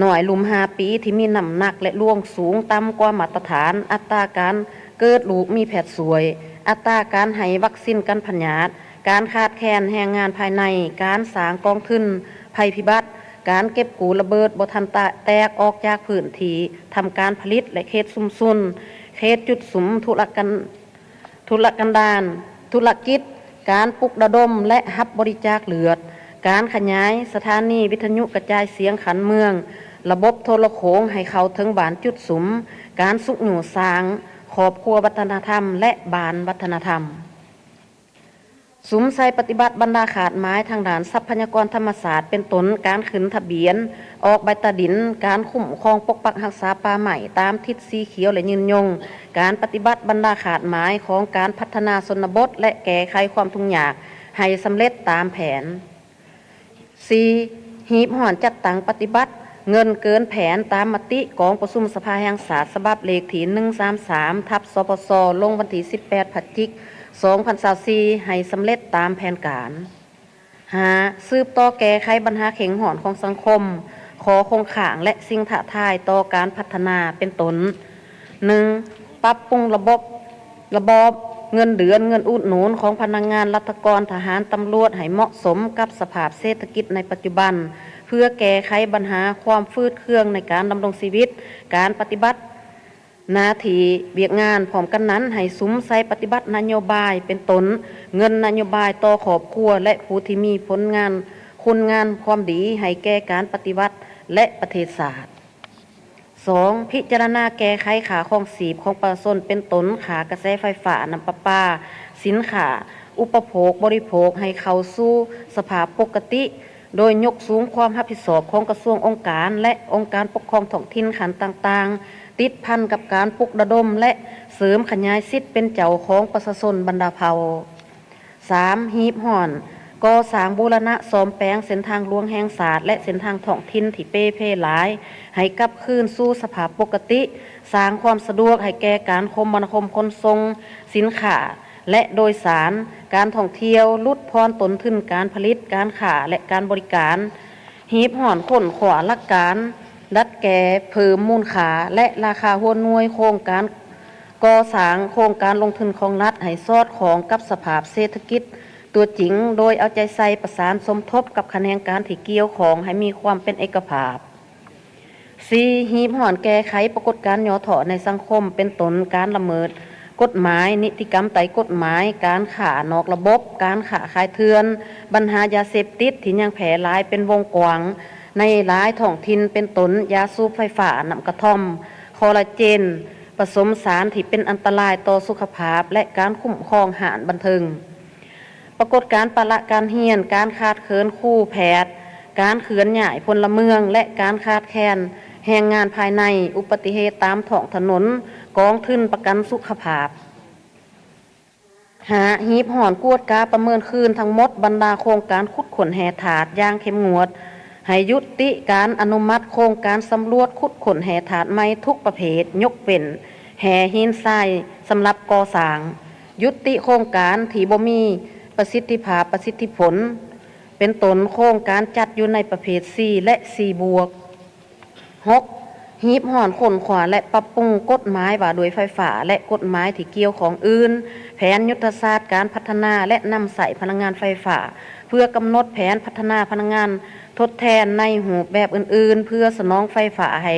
ນ້ອຍລຸ່ມຫ້າປີທີ່ມີນ້ຳໜັກ ແລະ ລວງສູງຕ່ຳກວ່າມາດຕະຖານ, ອັດຕາການເກີດລູກມີແພດຊ່ວຍ, ອັດຕາການໃຫ້ວັກຊິນກັນພະຍາດ, ການຂາດແຄນແຮງງານພາຍໃນ, ການສ້າງກອງທຶນໄພພິບັດ, ການເກັບກູ້ລະເບີດບໍ່ທັນແຕກອອກຈາກພື້ນທີ່ທຳການຜະລິດ ແລະ ເຂດຊຸມຊົນ, ເຂດຈຸດສຸມທຸລະກັນ ທຸລະກັນດານ, ທຸລະກິດ, ການປຸກລະດົມ ແລະ ຮັບບໍລິຈາກເລືອດ, ການຂະຫຍາຍສະຖານີວິທະຍຸກະຈາຍສຽງຂັ້ນເມືອງ, ລະບົບໂທລະໂຂງໃຫ້ເຂົ້າເຖິງບ້ານຈຸດສຸມ, ການຊຸກຍູ້ສ້າງຄອບຄົວວັດທະນະທຳ ແລະ ບ້ານວັດທະນະທຳ. ສຸມໃສ່ປະຕິບັດບັນດາຄາດໝາຍທາງດ້ານຊັບພະຍາກອນທຳມະຊາດ ເປັນຕົ້ນ ການຂຶ້ນທະບຽນ, ອອກໃບຕາດິນ, ການຄຸ້ມຄອງປົກປັກຮັກສາປ່າໄມ້ຕາມທິດສີຂຽວ ແລະ ຍືນຍົງ ການປະຕິບັດບັນດາຄາດໝາຍຂອງການພັດທະນາຊົນນະບົດ ແລະ ແກ້ໄຂຄວາມທຸກຍາກໃຫ້ສຳເລັດຕາມແຜນ. ສີ່, ຮີບຮ້ອນຈັດຕັ້ງປະຕິບັດເງິນເກີນແຜນຕາມມະຕິກອງປະຊຸມສະພາແຫ່ງຊາດສະບັບເລກທີໜຶ່ງສາມສາມ ທັບ ສພຊ ລົງວັນທີສິບແປດ ພະຈິກ ສອງພັນຊາວສີ່ ໃຫ້ສຳເລັດຕາມແຜນການ. ຫ້າ, ສືບຕໍ່ແກ້ໄຂບັນຫາເຄັ່ງຮ້ອນຂອງສັງຄົມ, ຂໍ້ຄົງຄ້າງ ແລະ ສິ່ງທ້າທາຍຕໍ່ການພັດທະນາ ເປັນຕົ້ນ ໜຶ່ງ, ປັບປຸງລະບົບ ລະບອບເງິນເດືອນ, ເງິນອຸດໜູນຂອງພະນັກງານລັດຖະກອນ, ທະຫານ, ຕຳຫຼວດ ໃຫ້ເໝາະສົມກັບສະພາບເສດຖະກິດໃນປັດຈຸບັນ, ເພື່ອແກ້ໄຂບັນຫາຄວາມຝືດເຄືອງໃນການດຳລົງຊີວິດ, ການປະຕິບັດ ໜ້າທີ່ວຽກງານ. ພ້ອມກັນນັ້ນ, ໃຫ້ສຸມໃສ່ປະຕິບັດນະໂຍບາຍ ເປັນຕົ້ນ ເງິນນະໂຍບາຍຕໍ່ຄອບຄົວ ແລະ ຜູ້ທີ່ມີຜົນງານ ຄຸນງາມຄວາມດີໃຫ້ແກ່ການປະຕິວັດ ແລະ ປະເທດຊາດ. ສອງ, ພິຈາລະນາແກ້ໄຂຄ່າຄອງຊີບຂອງປະຊາຊົນ ເປັນຕົ້ນ ຄ່າກະແສໄຟຟ້າ, ນ້ຳປະປາ, ສິນຄ້າ, ອຸປະໂພກບໍລິໂພກ ໃຫ້ເຂົ້າສູ່ສະພາບປົກກະຕິ, ໂດຍຍົກສູງຄວາມຮັບຜິດຊອບຂອງກະຊວງ, ອົງການ ແລະ ອົງການປົກຄອງທ້ອງຖິ່ນຂັ້ນຕ່າງໆ ຕິດພັນກັບການປຸກລະດົມ ແລະ ເສີມຂະຫຍາຍສິດເປັນເຈົ້າຂອງປະຊາຊົນບັນດາເຜົ່າ. ສາມ, ຮີບຮ້ອນກໍ່ສ້າງບູລະນະສ້ອມແປງເສັ້ນທາງຫຼວງແຫ່ງຊາດ ແລະ ເສັ້ນທາງທ້ອງຖິ່ນທີ່ເປ່ເພຫຼາຍ ໃຫ້ກັບຄືນສູ່ສະພາບປົກກະຕິ, ສ້າງຄວາມສະດວກໃຫ້ແກ່ການຄົມມະນາຄົມຂົນສົ່ງສິນຄ້າ ແລະ ໂດຍສານ, ການທ່ອງທ່ຽວ, ຫຼຸດຜ່ອນຕົ້ນທຶນການຜະລິດ, ການຄ້າ ແລະ ການບໍລິການ, ຮີບຮ້ອນຄົ້ນຄວ້າຫຼັກການ ດັດແກ້ເພີ່ມມູນຄ່າ ແລະ ລາຄາຫົວໜ່ວຍໂຄງການ ກໍ່ສ້າງໂຄງການລົງທຶນຂອງລັດໃຫ້ສອດຄ່ອງກັບສະພາບເສດຖະກິດຕົວຈິງ, ໂດຍເອົາໃຈໃສ່ປະສານສົມທົບກັບຂະແໜງການທີ່ກ່ຽວຂ້ອງໃຫ້ມີຄວາມເປັນເອກະພາບ. ສີ່, ຮີບຮ້ອນແກ້ໄຂປາກົດການຫຍໍ້ທໍ້ໃນສັງຄົມ ເປັນຕົ້ນ ການລະເມີດກົດໝາຍ, ນິຕິກຳໄຕ້ກົດໝາຍ, ການຄ້ານອກລະບົບ, ການຄ້າຂາຍເຖື່ອນ, ບັນຫາຢາເສບຕິດທີ່ຍັງແຜ່ຫຼາຍເປັນວົງກວ້າງໃນຫຼາຍທ້ອງຖິ່ນ ເປັນຕົ້ນ ຢາສູບໄຟຟ້າ, ນ້ຳກະທ່ອມ, ຄໍລາເຈນ, ປະສົມສານທີ່ເປັນອັນຕະລາຍຕໍ່ສຸຂະພາບ ແລະ ການຄຸ້ມຄອງຮ້ານບັນເທີງ. ປາກົດການປະລະການຮຽນ, ການຂາດເຂີນຄູແພດ, ການເຄື່ອນຍ້າຍພົນລະເມືອງ ແລະ ການຂາດແຄນແຮງງານພາຍໃນ, ອຸບັດຕິເຫດຕາມທ້ອງຖະໜົນ, ກອງທຶນປະກັນສຸຂະພາບ. ຫ້າ, ຮີບຮ້ອນກວດກາປະເມີນຄືນທັງໝົດບັນດາໂຄງການຂຸດຄົ້ນແຮ່ທາດຢ່າງເຂັ້ມງວດ, ໃຫ້ຍຸຕິການອະນຸມັດໂຄງການສຳຫຼວດຂຸດຄົ້ນແຮ່ທາດໃໝ່ທຸກປະເພດ, ຍົກເວັ້ນແຮ່ຫີນຊາຍສຳລັບກໍ່ສ້າງ, ຍຸຕິໂຄງການທີ່ບໍ່ມີປະສິດທິພາບ, ປະສິດທິຜົນ ເປັນຕົ້ນ ໂຄງການຈັດຢູ່ໃນປະເພດ C ແລະ C ບວກ. ຫົກ, ຮີບຮ້ອນຄົ້ນຄວ້າ ແລະ ປັບປຸງກົດໝາຍວ່າດ້ວຍໄຟຟ້າ ແລະ ກົດໝາຍທີ່ກ່ຽວຂ້ອງອື່ນ, ແຜນຍຸດທະສາດການພັດທະນາ ແລະ ນຳໃຊ້ພະລັງງານໄຟຟ້າ ເພື່ອກຳນົດແຜນພັດທະນາພະລັງງານທົດແທນໃນຮູບແບບອື່ນໆ ເພື່ອສະໜອງໄຟຟ້າໃຫ້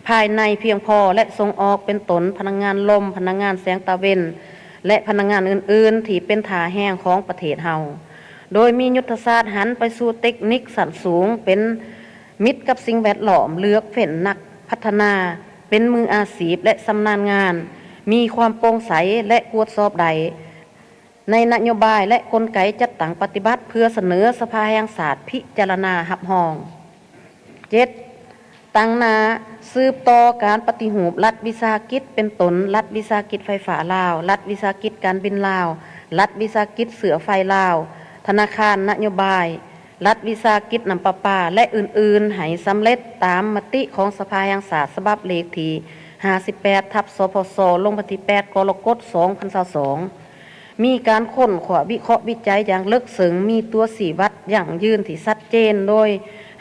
ພາຍໃນພຽງພໍ ແລະ ສົ່ງອອກ ເປັນຕົ້ນ ພະລັງງານລົມ, ພະລັງງານແສງຕາເວັນ ແລະ ພະລັງງານອື່ນໆ ທີ່ເປັນທ່າແຮງຂອງປະເທດເຮົາ. ໂດຍມີຍຸດທະສາດຫັນໄປສູ່ເຕັກນິກຊັ້ນສູງ ເປັນມິດກັບສິ່ງແວດລ້ອມ, ເລືອກເຟັ້ນນັກພັດທະນາເປັນມືອາຊີບ ແລະ ຊຳນານງານ, ມີຄວາມໂປ່ງໃສ ແລະ ກວດສອບໄດ້ໃນນະໂຍບາຍ ແລະ ກົນໄກຈັດຕັ້ງປະຕິບັດ ເພື່ອສະເໜີສະພາແຫ່ງຊາດພິຈາລະນາຮັບຮອງ. ເຈັດ, ຕັ້ງໜ້າສືບຕໍ່ການປະຕິຮູບລັດວິສາຫະກິດ ເປັນຕົ້ນ ລັດວິສາຫະກິດໄຟຟ້າລາວ, ລັດວິສາຫະກິດການບິນລາວ, ລັດວິສາຫະກິດເຊື້ອໄຟລາວ, ທະນາຄານນະໂຍບາຍ, ລັດວິສາຫະກິດນ້ຳປະປາ ແລະ ອື່ນໆ ໃຫ້ສຳເລັດຕາມມະຕິຂອງສະພາແຫ່ງຊາດ ສະບັບເລກທີຫ້າສິບແປດ ທັບ ສພສ ລົງວັນທີແປດ ກໍລະກົດ ສອງພັນຊາວສອງ. ມີການຄົ້ນຄວ້າວິເຄາະວິໄຈຢ່າງເລິກເຊິ່ງ, ມີຕົວຊີ້ວັດຢັ້ງຢືນທີ່ຊັດເຈນ, ໂດຍ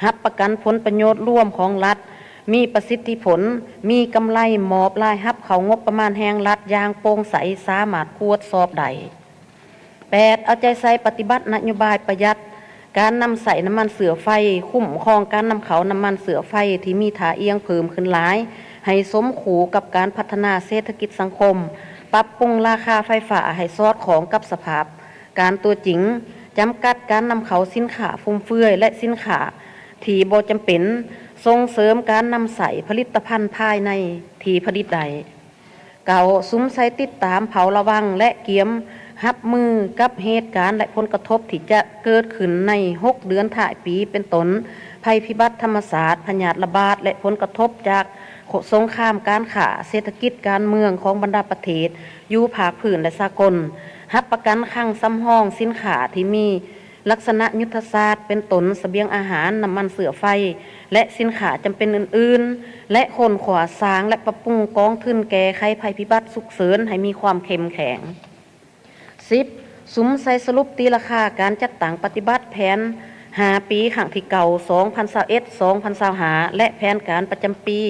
ຮັບປະກັນຜົນປະໂຫຍດລວມຂອງລັດ, ມີປະສິດທິຜົນ, ມີກຳໄລ, ມອບລາຍຮັບເຂົ້າງົບປະມານແຫ່ງລັດຢ່າງໂປ່ງໃສ, ສາມາດກວດສອບໄດ້. ແປດ, ເອົາໃຈໃສ່ປະຕິບັດນະໂຍບາຍປະຢັດການນຳໃຊ້ນ້ຳມັນເຊື້ອໄຟ, ຄຸ້ມຄອງການນຳເຂົ້ານ້ຳມັນເຊື້ອໄຟທີ່ມີທ່າອ່ຽງເພີ່ມຂຶ້ນຫຼາຍ ໃຫ້ສົມຄູ່ກັບການພັດທະນາເສດຖະກິດສັງຄົມ, ປັບປຸງລາຄາໄຟຟ້າໃຫ້ສອດຄ່ອງກັບສະພາບການຕົວຈິງ, ຈຳກັດການນຳເຂົ້າສິນຄ້າຟຸມເຟືອຍ ແລະ ສິນຄ້າທີ່ບໍ່ຈຳເປັນ, ສົ່ງເສີມການນຳໃຊ້ຜະລິດຕະພັນພາຍໃນທີ່ຜະລິດໄດ້. ເກົ້າ, ສຸມໃສ່ຕິດຕາມ, ເຝົ້າລະວັງ ແລະ ກຽມຮັບມືກັບເຫດການ ແລະ ຜົນກະທົບທີ່ຈະເກີດຂຶ້ນໃນຫົກເດືອນທ້າຍປີ ເປັນຕົ້ນ ໄພພິບັດທຳມະຊາດ, ພະຍາດລະບາດ ແລະ ຜົນກະທົບຈາກສົງຄາມການຄ້າ, ເສດຖະກິດ, ການເມືອງຂອງບັນດາປະເທດຢູ່ພາກພື້ນ ແລະ ສາກົນ, ຮັບປະກັນຄັງສຳຮອງສິນຄ້າທີ່ມີ ລັກສະນະຍຸດທະສາດ ເປັນຕົ້ນ ສະບຽງອາຫານ, ນ້ຳມັນເຊື້ອໄຟ ແລະ ສິນຄ້າຈຳເປັນອື່ນໆ ແລະ ຄົ້ນຄວ້າສ້າງ ແລະ ປັບປຸງກອງທຶນແກ້ໄຂໄພພິບັດສຸກເສີນໃຫ້ມີຄວາມເຂັ້ມແຂງ. ສິບ, ສຸມໃສ່ສະຫຼຸບຕີລາຄາການຈັດຕັ້ງປະຕິບັດແຜນຫ້າປີ ຄັ້ງທີເກົ້າ ສອງພັນຊາວເອັດ ສອງພັນຊາວຫ້າ ແລະ ແຜນການປະຈຳປີ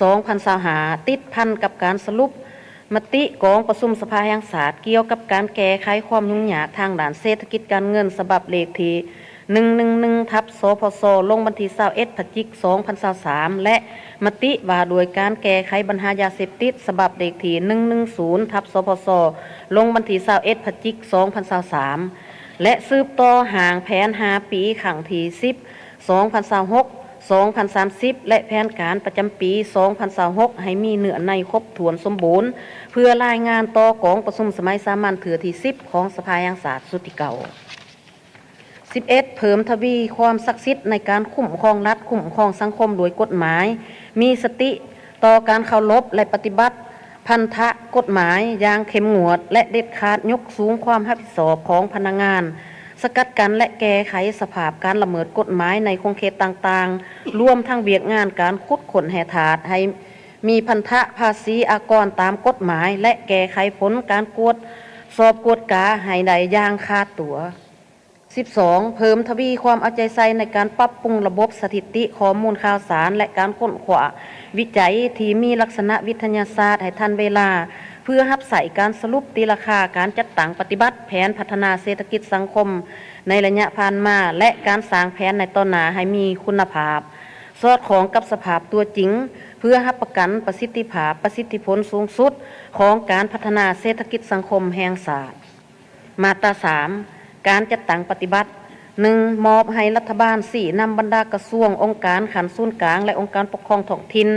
ສອງພັນຊາວຫ້າ ຕິດພັນກັບການສະຫຼຸບ ມະຕິກອງປະຊຸມສະພາແຫ່ງຊາດກ່ຽວກັບການແກ້ໄຂຄວາມຫຍຸ້ງຍາກທາງດ້ານເສດຖະກິດການເງິນ ສະບັບເລກທີ ໜຶ່ງໜຶ່ງໜຶ່ງ ທັບ ສພຊ ລົງວັນທີຊາວເອັດ ພະຈິກ ສອງພັນຊາວສາມ ແລະ ມະຕິວ່າດ້ວຍການແກ້ໄຂບັນຫາຢາເສບຕິດ ສະບັບເລກທີ ໜຶ່ງໜຶ່ງສູນ ທັບ ສພຊ ລົງວັນທີຊາວເອັດ ພະຈິກ ສອງພັນຊາວສາມ ແລະ ສືບຕໍ່ຮ່າງແຜນຫ້າປີ ຄັ້ງທີສິບ ສອງພັນຊາວຫົກ ສອງພັນສາມສິບ ແລະ ແຜນການປະຈຳປີ ສອງພັນຊາວຫົກ ໃຫ້ມີເນື້ອໃນຄົບຖ້ວນສົມບູນ ເພື່ອລາຍງານຕໍ່ກອງປະຊຸມສະໄໝສາມັນເທື່ອທີສິບ ຂອງສະພາແຫ່ງຊາດຊຸດທີເກົ້າ. ສິບເອັດ ເພີ່ມທະວີຄວາມສັກສິດໃນການຄຸ້ມຄອງລັດ, ຄຸ້ມຄອງສັງຄົມດ້ວຍກົດໝາຍ, ມີສະຕິຕໍ່ການເຄົາລົບ ແລະ ປະຕິບັດພັນທະກົດໝາຍຢ່າງເຂັ້ມງວດ ແລະ ເດັດຂາດ, ຍົກສູງຄວາມຮັບຜິດຊອບຂອງພະນັກງານ, ສະກັດກັ້ນ ແລະ ແກ້ໄຂສະພາບການລະເມີດກົດໝາຍໃນຂົງເຂດຕ່າງໆ, ລວມທັງວຽກງານການຂຸດຄົ້ນແຮ່ທາດໃຫ້ມີພັນທະພາສີອາກອນຕາມກົດໝາຍ ແລະ ແກ້ໄຂຜົນການກວດສອບກວດກາໃຫ້ໄດ້ຢ່າງຂາດຕົວ. ສິບສອງ ເພີ່ມທະວີຄວາມເອົາໃຈໃສ່ໃນການປັບປຸງລະບົບສະຖິຕິຂໍ້ມູນຂ່າວສານ ແລະ ການຄົ້ນຄວ້າວິໄຈທີ່ມີລັກສະນະວິທະຍາສາດໃຫ້ທັນເວລາ ເພື່ອຮັບໃຊ້ການສະຫຼຸບຕີລາຄາການຈັດຕັ້ງປະຕິບັດແຜນພັດທະນາເສດຖະກິດສັງຄົມໃນໄລຍະຜ່ານມາ ແລະ ການສ້າງແຜນໃນຕໍ່ໜ້າໃຫ້ມີຄຸນນະພາບ, ສອດຄ່ອງກັບສະພາບຕົວຈິງ ເພື່ອຮັບປະກັນປະສິດທິພາບ, ປະສິດທິຜົນສູງສຸດຂອງການພັດທະນາເສດຖະກິດສັງຄົມແຫ່ງຊາດ. ມາດຕາສາມ ການຈັດຕັ້ງປະຕິບັດ ໜຶ່ງ ມອບໃຫ້ລັດຖະບານຊີ້ນຳບັນດາກະຊວງ, ອົງການຂັ້ນສູນກາງ ແລະ ອົງການປົກຄອງທ້ອງຖິ່ນ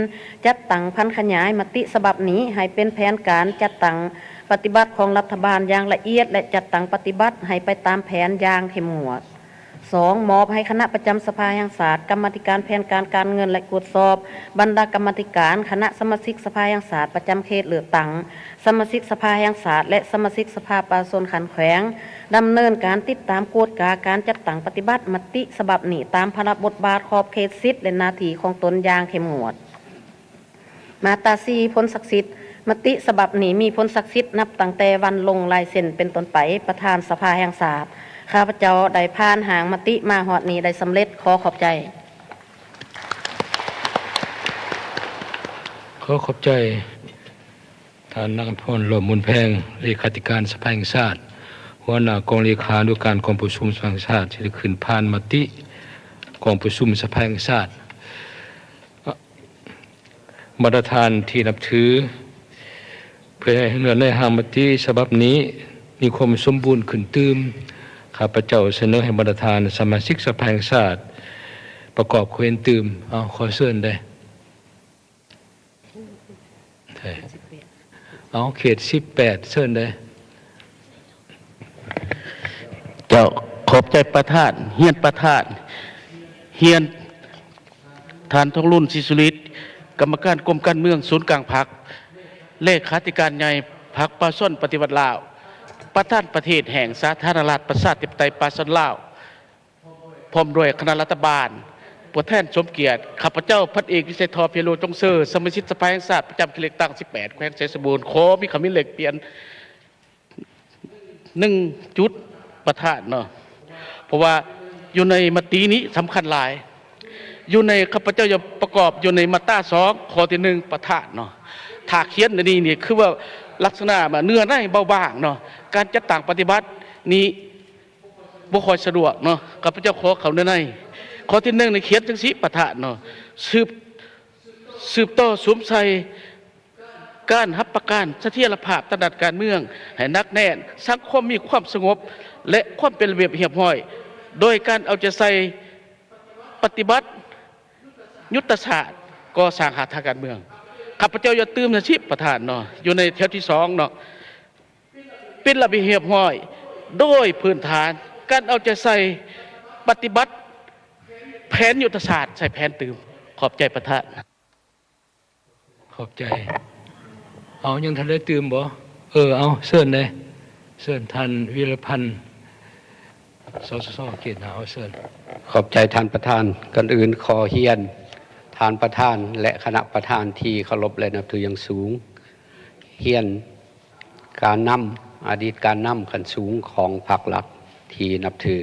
ຈັດຕັ້ງຜັນຂະຫຍາຍມະຕິສະບັບນີ້ໃຫ້ເປັນແຜນການຈັດຕັ້ງປະຕິບັດຂອງລັດຖະບານຢ່າງລະອຽດ ແລະ ຈັດຕັ້ງປະຕິບັດໃຫ້ໄປຕາມແຜນຢ່າງເຂັ້ມງວດ. ສອງ ມອບໃຫ້ຄະນະປະຈຳສະພາແຫ່ງຊາດ, ກຳມາທິການແຜນການການເງິນ ແລະ ກວດສອບ, ບັນດາກຳມາທິການ, ຄະນະສະມາຊິກສະພາແຫ່ງຊາດປະຈຳເຂດເລືອກຕັ້ງ, ສະມາຊິກສະພາແຫ່ງຊາດ ແລະ ສະມາຊິກສະພາປະຊາຊົນຂັ້ນແຂວງ ດຳເນີນການຕິດຕາມກວດກາການຈັດຕັ້ງປະຕິບັດມະຕິສະບັບນີ້ຕາມພາລະບົດບາດ, ຂອບເຂດ, ສິດ ແລະ ໜ້າທີ່ຂອງຕົນຢ່າງເຂັ້ມງວດ. ມາດຕາສີ່ ຜົນສັກສິດ ມະຕິສະບັບນີ້ມີຜົນສັກສິດນັບຕັ້ງແຕ່ວັນລົງລາຍເຊັນເປັນຕົ້ນໄປ. ປະທານສະພາແຫ່ງຊາດ, ຂ້າພະເຈົ້າໄດ້ຜ່ານຮ່າງມະຕິມາຮອດນີ້ໄດ້ສຳເລັດ. ຂໍຂອບໃຈ. ຂໍຂອບໃຈທ່ານ ນາງອຳພອນ ຫຼ້ອມມູນແພງ ເລຂາທິການສະພາແຫ່ງຊາດ, ຫົວໜ້າກອງເລຂານຸການກອງປະຊຸມສະພາແຫ່ງຊາດ ທີ່ໄດ້ຂຶ້ນຜ່ານມະຕິກອງປະຊຸມສະພາແຫ່ງຊາດ. ບັນດາທ່ານທີ່ນັບຖື, ເພື່ອໃຫ້ເນື້ອໃນຮ່າງມະຕິສະບັບນີ້ມີຄວາມສົມບູນຂຶ້ນຕື່ມ, ຂ້າພະເຈົ້າສະເໜີໃຫ້ບັນດາທ່ານສະມາຊິກສະພາແຫ່ງຊາດປະກອບຄວາມເຫັນຕື່ມ. ເອົາ, ຂໍເຊີນເດ້. ເອົາ, ເຂດສິບແປດ ເຊີນເດ້. ເຈົ້າ, ຂອບໃຈປະທານ, ຮຽນປະທານ, ຮຽນ ທ່ານ ທອງລຸນ ສີສຸລິດ, ກຳມະການກົມການເມືອງສູນກາງພັກ, ເລຂາທິການໃຫຍ່ພັກປະຊາຊົນປະຕິວັດລາວ, ປະທານປະເທດແຫ່ງສາທາລະນະລັດ ປະຊາທິປະໄຕ ປະຊາຊົນລາວ, ພ້ອມດ້ວຍຄະນະລັດຖະບານ, ຜູ້ແທນສົມກຽດ, ຂ້າພະເຈົ້າ ພັນເອກ ວິໄຊທອນ ເພໂລ ຈົງເຊີ, ສະມາຊິກສະພາແຫ່ງຊາດ ປະຈຳເຂດເລືອກຕັ້ງສິບແປດ ແຂວງໄຊສົມບູນ, ຂໍມີຄຳເຫັນແລກປ່ຽນ ໜຶ່ງຈຸດປະທານເນາະ, ເພາະວ່າຢູ່ໃນມະຕິນີ້ສຳຄັນຫຼາຍ, ຢູ່ໃນ ຂ້າພະເຈົ້າຈະປະກອບຢູ່ໃນມາດຕາສອງ ຂໍ້ທີໜຶ່ງ ປະທານເນາະ. ຖ້າຂຽນອັນນີ້ນີ້ຄືວ່າລັກສະນະວ່າເນື້ອໃນເບົາບາງເນາະ, ການຈັດຕັ້ງປະຕິບັດນີ້ບໍ່ຄ່ອຍສະດວກເນາະ, ຂ້າພະເຈົ້າຂໍເຂົ້າເນື້ອໃນ. ຂໍ້ທີໜຶ່ງນີ້ຂຽນຈັ່ງຊີ້ ປະທານເນາະ, ສືບ ສືບຕໍ່ສຸມໃສ່ ການຮັບປະກັນສະຖຽນລະພາບທາງດ້ານການເມືອງໃຫ້ໜັກແໜ້ນ, ສັງຄົມມີຄວາມສະຫງົບ ແລະ ຄວາມເປັນລະບຽບຮຽບຮ້ອຍ ໂດຍການເອົາໃຈໃສ່ປະຕິບັດຍຸດທະສາດກໍ່ສ້າງຮາກຖານການເມືອງ. ຂ້າພະເຈົ້າຢາກຕື່ມໃຫ້ສິບປະທານເນາະ, ຢູ່ໃນແຖວທີສອງເນາະ, ເປັນລະບຽບຮຽບຮ້ອຍ ໂດຍພື້ນຖານການເອົາໃຈໃສ່ປະຕິບັດແຜນຍຸດທະສາດ, ໃສ່ແຜນຕື່ມ. ຂອບໃຈປະທານ. ຂອບໃຈ. ເອົາ, ຍັງທັນໄດ້ຕື່ມບໍ່? ເອີ, ເອົາ, ເຊີນເດ້, ເຊີນທ່ານ ວິລະພັນ ສສສ ເຂດຫ້າ, ເອົາ, ເຊີນ. ຂອບໃຈທ່ານປະທານ. ກ່ອນອື່ນຂໍຮຽນທ່ານປະທານ ແລະ ຄະນະປະທານທີ່ເຄົາລົບ ແລະ ນັບຖືຢ່າງສູງ, ຮຽນການນຳ, ອະດີດການນຳຂັ້ນສູງຂອງພັກລັດທີ່ນັບຖື.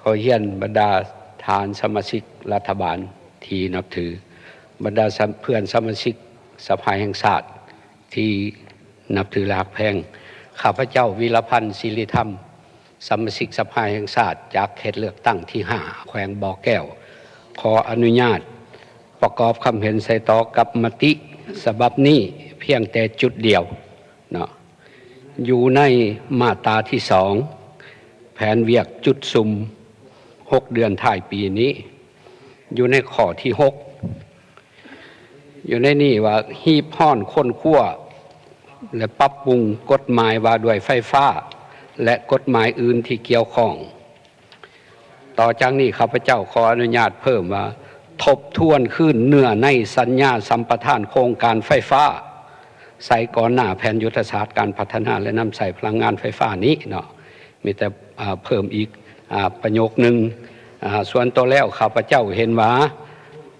ຂໍຮຽນບັນດາທ່ານສະມາຊິກລັດຖະບານທີ່ນັບຖື, ບັນດາເພື່ອນສະມາຊິກສະພາແຫ່ງຊາດທີ່ນັບຖື ແລະ ຮັກແພງ, ຂ້າພະເຈົ້າ ວິລະພັນ ສິລິທຳ, ສະມາຊິກສະພາແຫ່ງຊາດຈາກເຂດເລືອກຕັ້ງທີຫ້າ ແຂວງບໍ່ແກ້ວ ຂໍອະນຸຍາດປະກອບຄຳເຫັນໃສ່ຕໍ່ກັບມະຕິສະບັບນີ້ພຽງແຕ່ຈຸດດຽວເນາະ. ຢູ່ໃນມາດຕາທີສອງ ແຜນວຽກຈຸດສຸມຫົກເດືອນທ້າຍປີນີ້ ຢູ່ໃນຂໍ້ທີຫົກ ຢູ່ໃນນີ້ວ່າ ຮີບຮ້ອນຄົ້ນຄວ້າ ແລະ ປັບປຸງກົດໝາຍວ່າດ້ວຍໄຟຟ້າ ແລະ ກົດໝາຍອື່ນທີ່ກ່ຽວຂ້ອງ. ຕໍ່ຈາກນີ້ ຂ້າພະເຈົ້າຂໍອະນຸຍາດເພີ່ມວ່າ ທົບທວນຄືນເນື້ອໃນສັນຍາສຳປະທານໂຄງການໄຟຟ້າ ໃສ່ກ່ອນໜ້າແຜນຍຸດທະສາດການພັດທະນາ ແລະ ນຳໃຊ້ພະລັງງານໄຟຟ້ານີ້ເນາະ. ມີແຕ່ ອ່າ ເພີ່ມອີກ ອ່າ ປະໂຫຍກໜຶ່ງ. ອ່າ ສ່ວນໂຕແລ້ວ ຂ້າພະເຈົ້າເຫັນວ່າ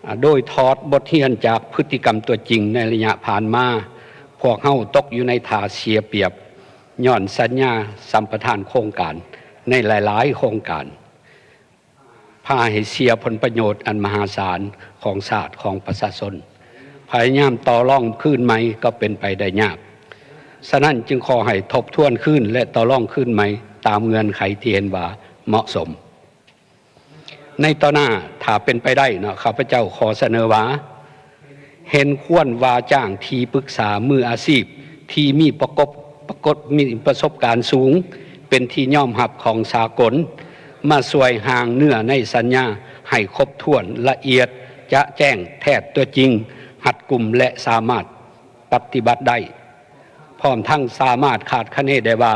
ອ່າ ໂດຍຖອດບົດຮຽນຈາກພຶດຕິກຳຕົວຈິງໃນໄລຍະຜ່ານມາ, ພວກເຮົາຕົກຢູ່ໃນທ່າເສຍປຽບ ຍ້ອນສັນຍາສຳປະທານໂຄງການໃນຫຼາຍໆໂຄງການ ພາໃຫ້ເສຍຜົນປະໂຫຍດອັນມະຫາສານຂອງຊາດ, ຂອງປະຊາຊົນ. ພະຍາຍາມຕໍ່ລອງຄືນໃໝ່ກໍເປັນໄປໄດ້ຍາກ. ສະນັ້ນຈຶ່ງຂໍໃຫ້ທົບທວນຄືນ ແລະ ຕໍ່ລອງຄືນໃໝ່ຕາມເງື່ອນໄຂທີ່ເຫັນວ່າເໝາະສົມ. ໃນຕໍ່ໜ້າ ຖ້າເປັນໄປໄດ້ເນາະ, ຂ້າພະເຈົ້າຂໍສະເໜີວ່າ ເຫັນຄວນວ່າຈ້າງທີ່ປຶກສາມືອາຊີບທີ່ມີປະກົບ ປະກົດ ມີປະສົບການສູງ ເປັນທີ່ຍອມຮັບຂອງສາກົນ ມາຊ່ວຍຮ່າງເນື້ອໃນສັນຍາໃຫ້ຄົບຖ້ວນ, ລະອຽດ, ຈະແຈ້ງ, ແທດຕົວຈິງ, ຮັດກຸມ ແລະ ສາມາດ ປະຕິບັດໄດ້, ພ້ອມທັງສາມາດຄາດຄະເນໄດ້ວ່າ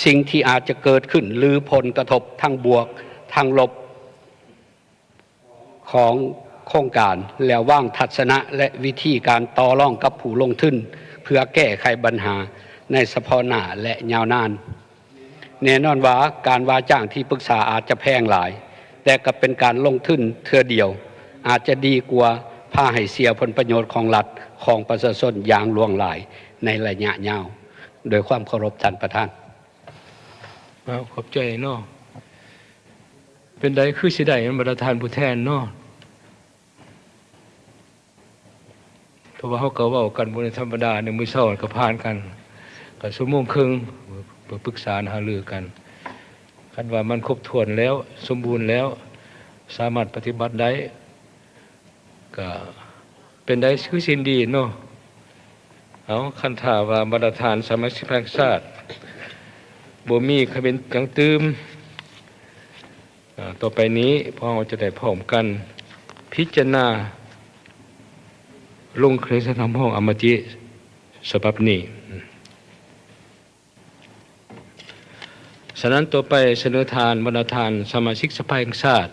ສິ່ງທີ່ອາດຈະເກີດຂຶ້ນ ຫຼື ຜົນກະທົບທັງບວກທັງລົບຂອງໂຄງການ ແລ້ວວາງທັດສະນະ ແລະ ວິທີການຕໍ່ລອງກັບຜູ້ລົງທຶນ ເພື່ອແກ້ໄຂບັນຫາໃນສະເພາະໜ້າ ແລະ ຍາວນານ. ແນ່ນອນວ່າການວ່າຈ້າງທີ່ປຶກສາອາດຈະແພງຫຼາຍ, ແຕ່ກໍເປັນການລົງທຶນເທື່ອດຽວ, ອາດຈະດີກວ່າພາໃຫ້ເສຍຜົນປະໂຫຍດຂອງລັດ, ຂອງປະຊາຊົນຢ່າງຫຼວງຫຼາຍໃນໄລຍະຍາວ. ດ້ວຍຄວາມເຄົາລົບທ່ານປະທານ. ເອົາ ຂອບໃຈເນາະ. ເປັນໃດຄືຊິໄດ້ແມ່ນບໍ່ລະທ່ານຜູ້ແທນເນາະ? ເພາະວ່າເຮົາກໍເວົ້າກັນບໍ່ໄດ້ທຳມະດາ, ໃນມື້ເຊົ້າກໍຜ່ານກັນ ກໍຊົ່ວໂມງເຄິ່ງ ເພື່ອປຶກສາຫາລືກັນ. ຄັນວ່າມັນຄົບຖ້ວນແລ້ວ, ສົມບູນແລ້ວ, ສາມາດປະຕິບັດໄດ້, ກໍເປັນໄດ້ຄືສິ່ງດີເນາະ. ເອົາ, ຄັນຖ້າວ່າບັນດາທ່ານສະມາຊິກແຫ່ງຊາດບໍ່ມີຄຳເຫັນຫຍັງຕື່ມ, ອາ, ຕໍ່ໄປນີ້ພວກເຮົາຈະໄດ້ພ້ອມກັນພິຈາລະນາລົງຄະແນນສຽງຮັບຮອງອະມະຕິສະບັບນີ້. ສະນັ້ນ, ຕໍ່ໄປສະເໜີທ່ານ ບັນດາທ່ານສະມາຊິກສະພາແຫ່ງຊາດ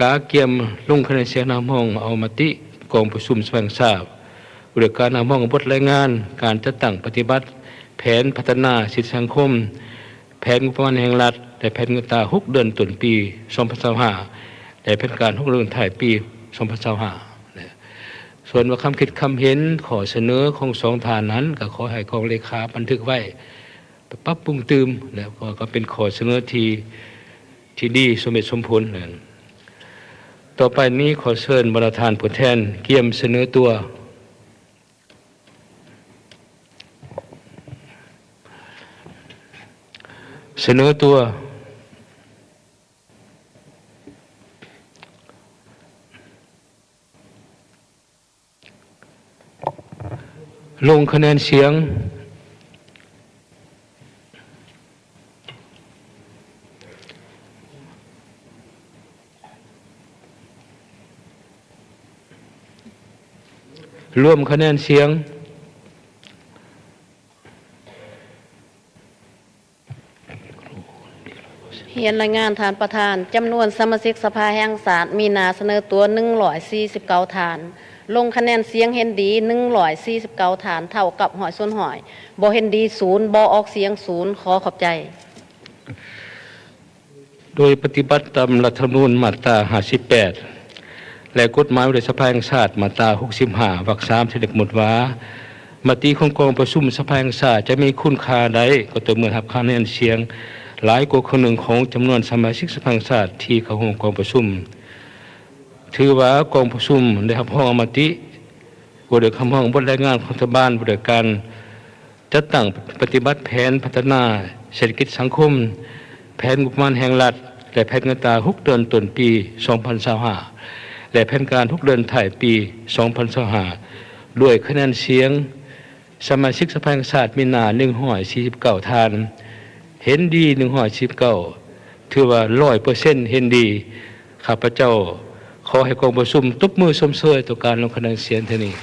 ກະກຽມລົງຄະແນນສຽງຮັບຮອງເອົາມະຕິກອງປະຊຸມສະພາແຫ່ງຊາດ ວ່າດ້ວຍການຮັບຮອງບົດລາຍງານການຈັດຕັ້ງປະຕິບັດແຜນພັດທະນາເສດຖະກິດສັງຄົມ, ແຜນງົບປະມານແຫ່ງລັດ ແລະ ແຜນງວດຕາຫົກເດືອນຕົ້ນປີສອງພັນຊາວຫ້າ ແລະ ແຜນການຫົກເດືອນທ້າຍປີສອງພັນຊາວຫ້າ. ສ່ວນວ່າຄຳຄິດຄຳເຫັນ ຂໍ້ສະເໜີຂອງສອງທ່ານນັ້ນ ກໍຂໍໃຫ້ກອງເລຂາບັນທຶກໄວ້ ປັບປຸງຕື່ມ ແລະ ກໍເປັນຂໍ້ສະເໜີທີ່ ທີ່ດີ ສົມເຫດສົມຜົນ. ຕໍ່ໄປນີ້ຂໍເຊີນບັນດາທ່ານຜູ້ແທນກຽມສະເໜີຕົວ. ສະເໜີຕົວ. ລົງຄະແນນສຽງ. ລວມຄະແນນສຽງ. ຮຽນລາຍງານທ່ານປະທານ, ຈຳນວນສະມາຊິກສະພາແຫ່ງຊາດມີໜ້າສະເໜີຕົວໜຶ່ງຮ້ອຍສີ່ສິບເກົ້າທ່ານ, ລົງຄະແນນສຽງເຫັນດີໜຶ່ງຮ້ອຍສີ່ສິບເກົ້າທ່ານ, ເທົ່າກັບຮ້ອຍສ່ວນຮ້ອຍ, ບໍ່ເຫັນດີສູນ, ບໍ່ອອກສຽງສູນ. ຂໍຂອບໃຈ. ໂດຍປະຕິບັດຕາມລັດຖະທຳມະນູນມາດຕາຫ້າສິບແປດ ແລະ ກົດໝາຍວ່າດ້ວຍສະພາແຫ່ງຊາດມາດຕາຫົກສິບຫ້າ ວັກສາມ ທີ່ໄດ້ກຳນົດວ່າ ມະຕິຂອງກອງປະຊຸມສະພາແຫ່ງຊາດຈະມີຄຸນຄ່າໄດ້ ກໍຕໍ່ເມື່ອຮັບຄະແນນສຽງຫຼາຍກວ່າເຄິ່ງໜຶ່ງຂອງຈຳນວນສະມາຊິກສະພາແຫ່ງຊາດທີ່ເຂົ້າຮ່ວມກອງປະຊຸມ. ຖືວ່າກອງປະຊຸມໄດ້ຮັບຮອງອະມະຕິວ່າດ້ວຍຄຳຮ້ອງບົດລາຍງານຂອງລັດຖະບານວ່າດ້ວຍການ ຈັດຕັ້ງປະຕິບັດແຜນພັດທະນາເສດຖະກິດສັງຄົມ ແຜນງົບປະມານແຫ່ງລັດ ແລະ ແຜນການຕາຫົກເດືອນຕົ້ນປີສອງພັນຊາວຫ້າ ແລະ ແຜນການຫົກເດືອນທ້າຍປີສອງພັນຊາວຫ້າ ດ້ວຍຄະແນນສຽງສະມາຊິກສະພາແຫ່ງຊາດມີໜ້າໜຶ່ງຮ້ອຍສີ່ສິບເກົ້າທ່ານ, ເຫັນດີໜຶ່ງຮ້ອຍສີ່ສິບເກົ້າ ຖືວ່າຮ້ອຍເປີເຊັນເຫັນດີ. ຂ້າພະເຈົ້າຂໍໃຫ້ກອງປະຊຸມຕົບມືຊົມເຊີຍຕໍ່ການລົງຄະແນນສຽງເທື່ອນີ້.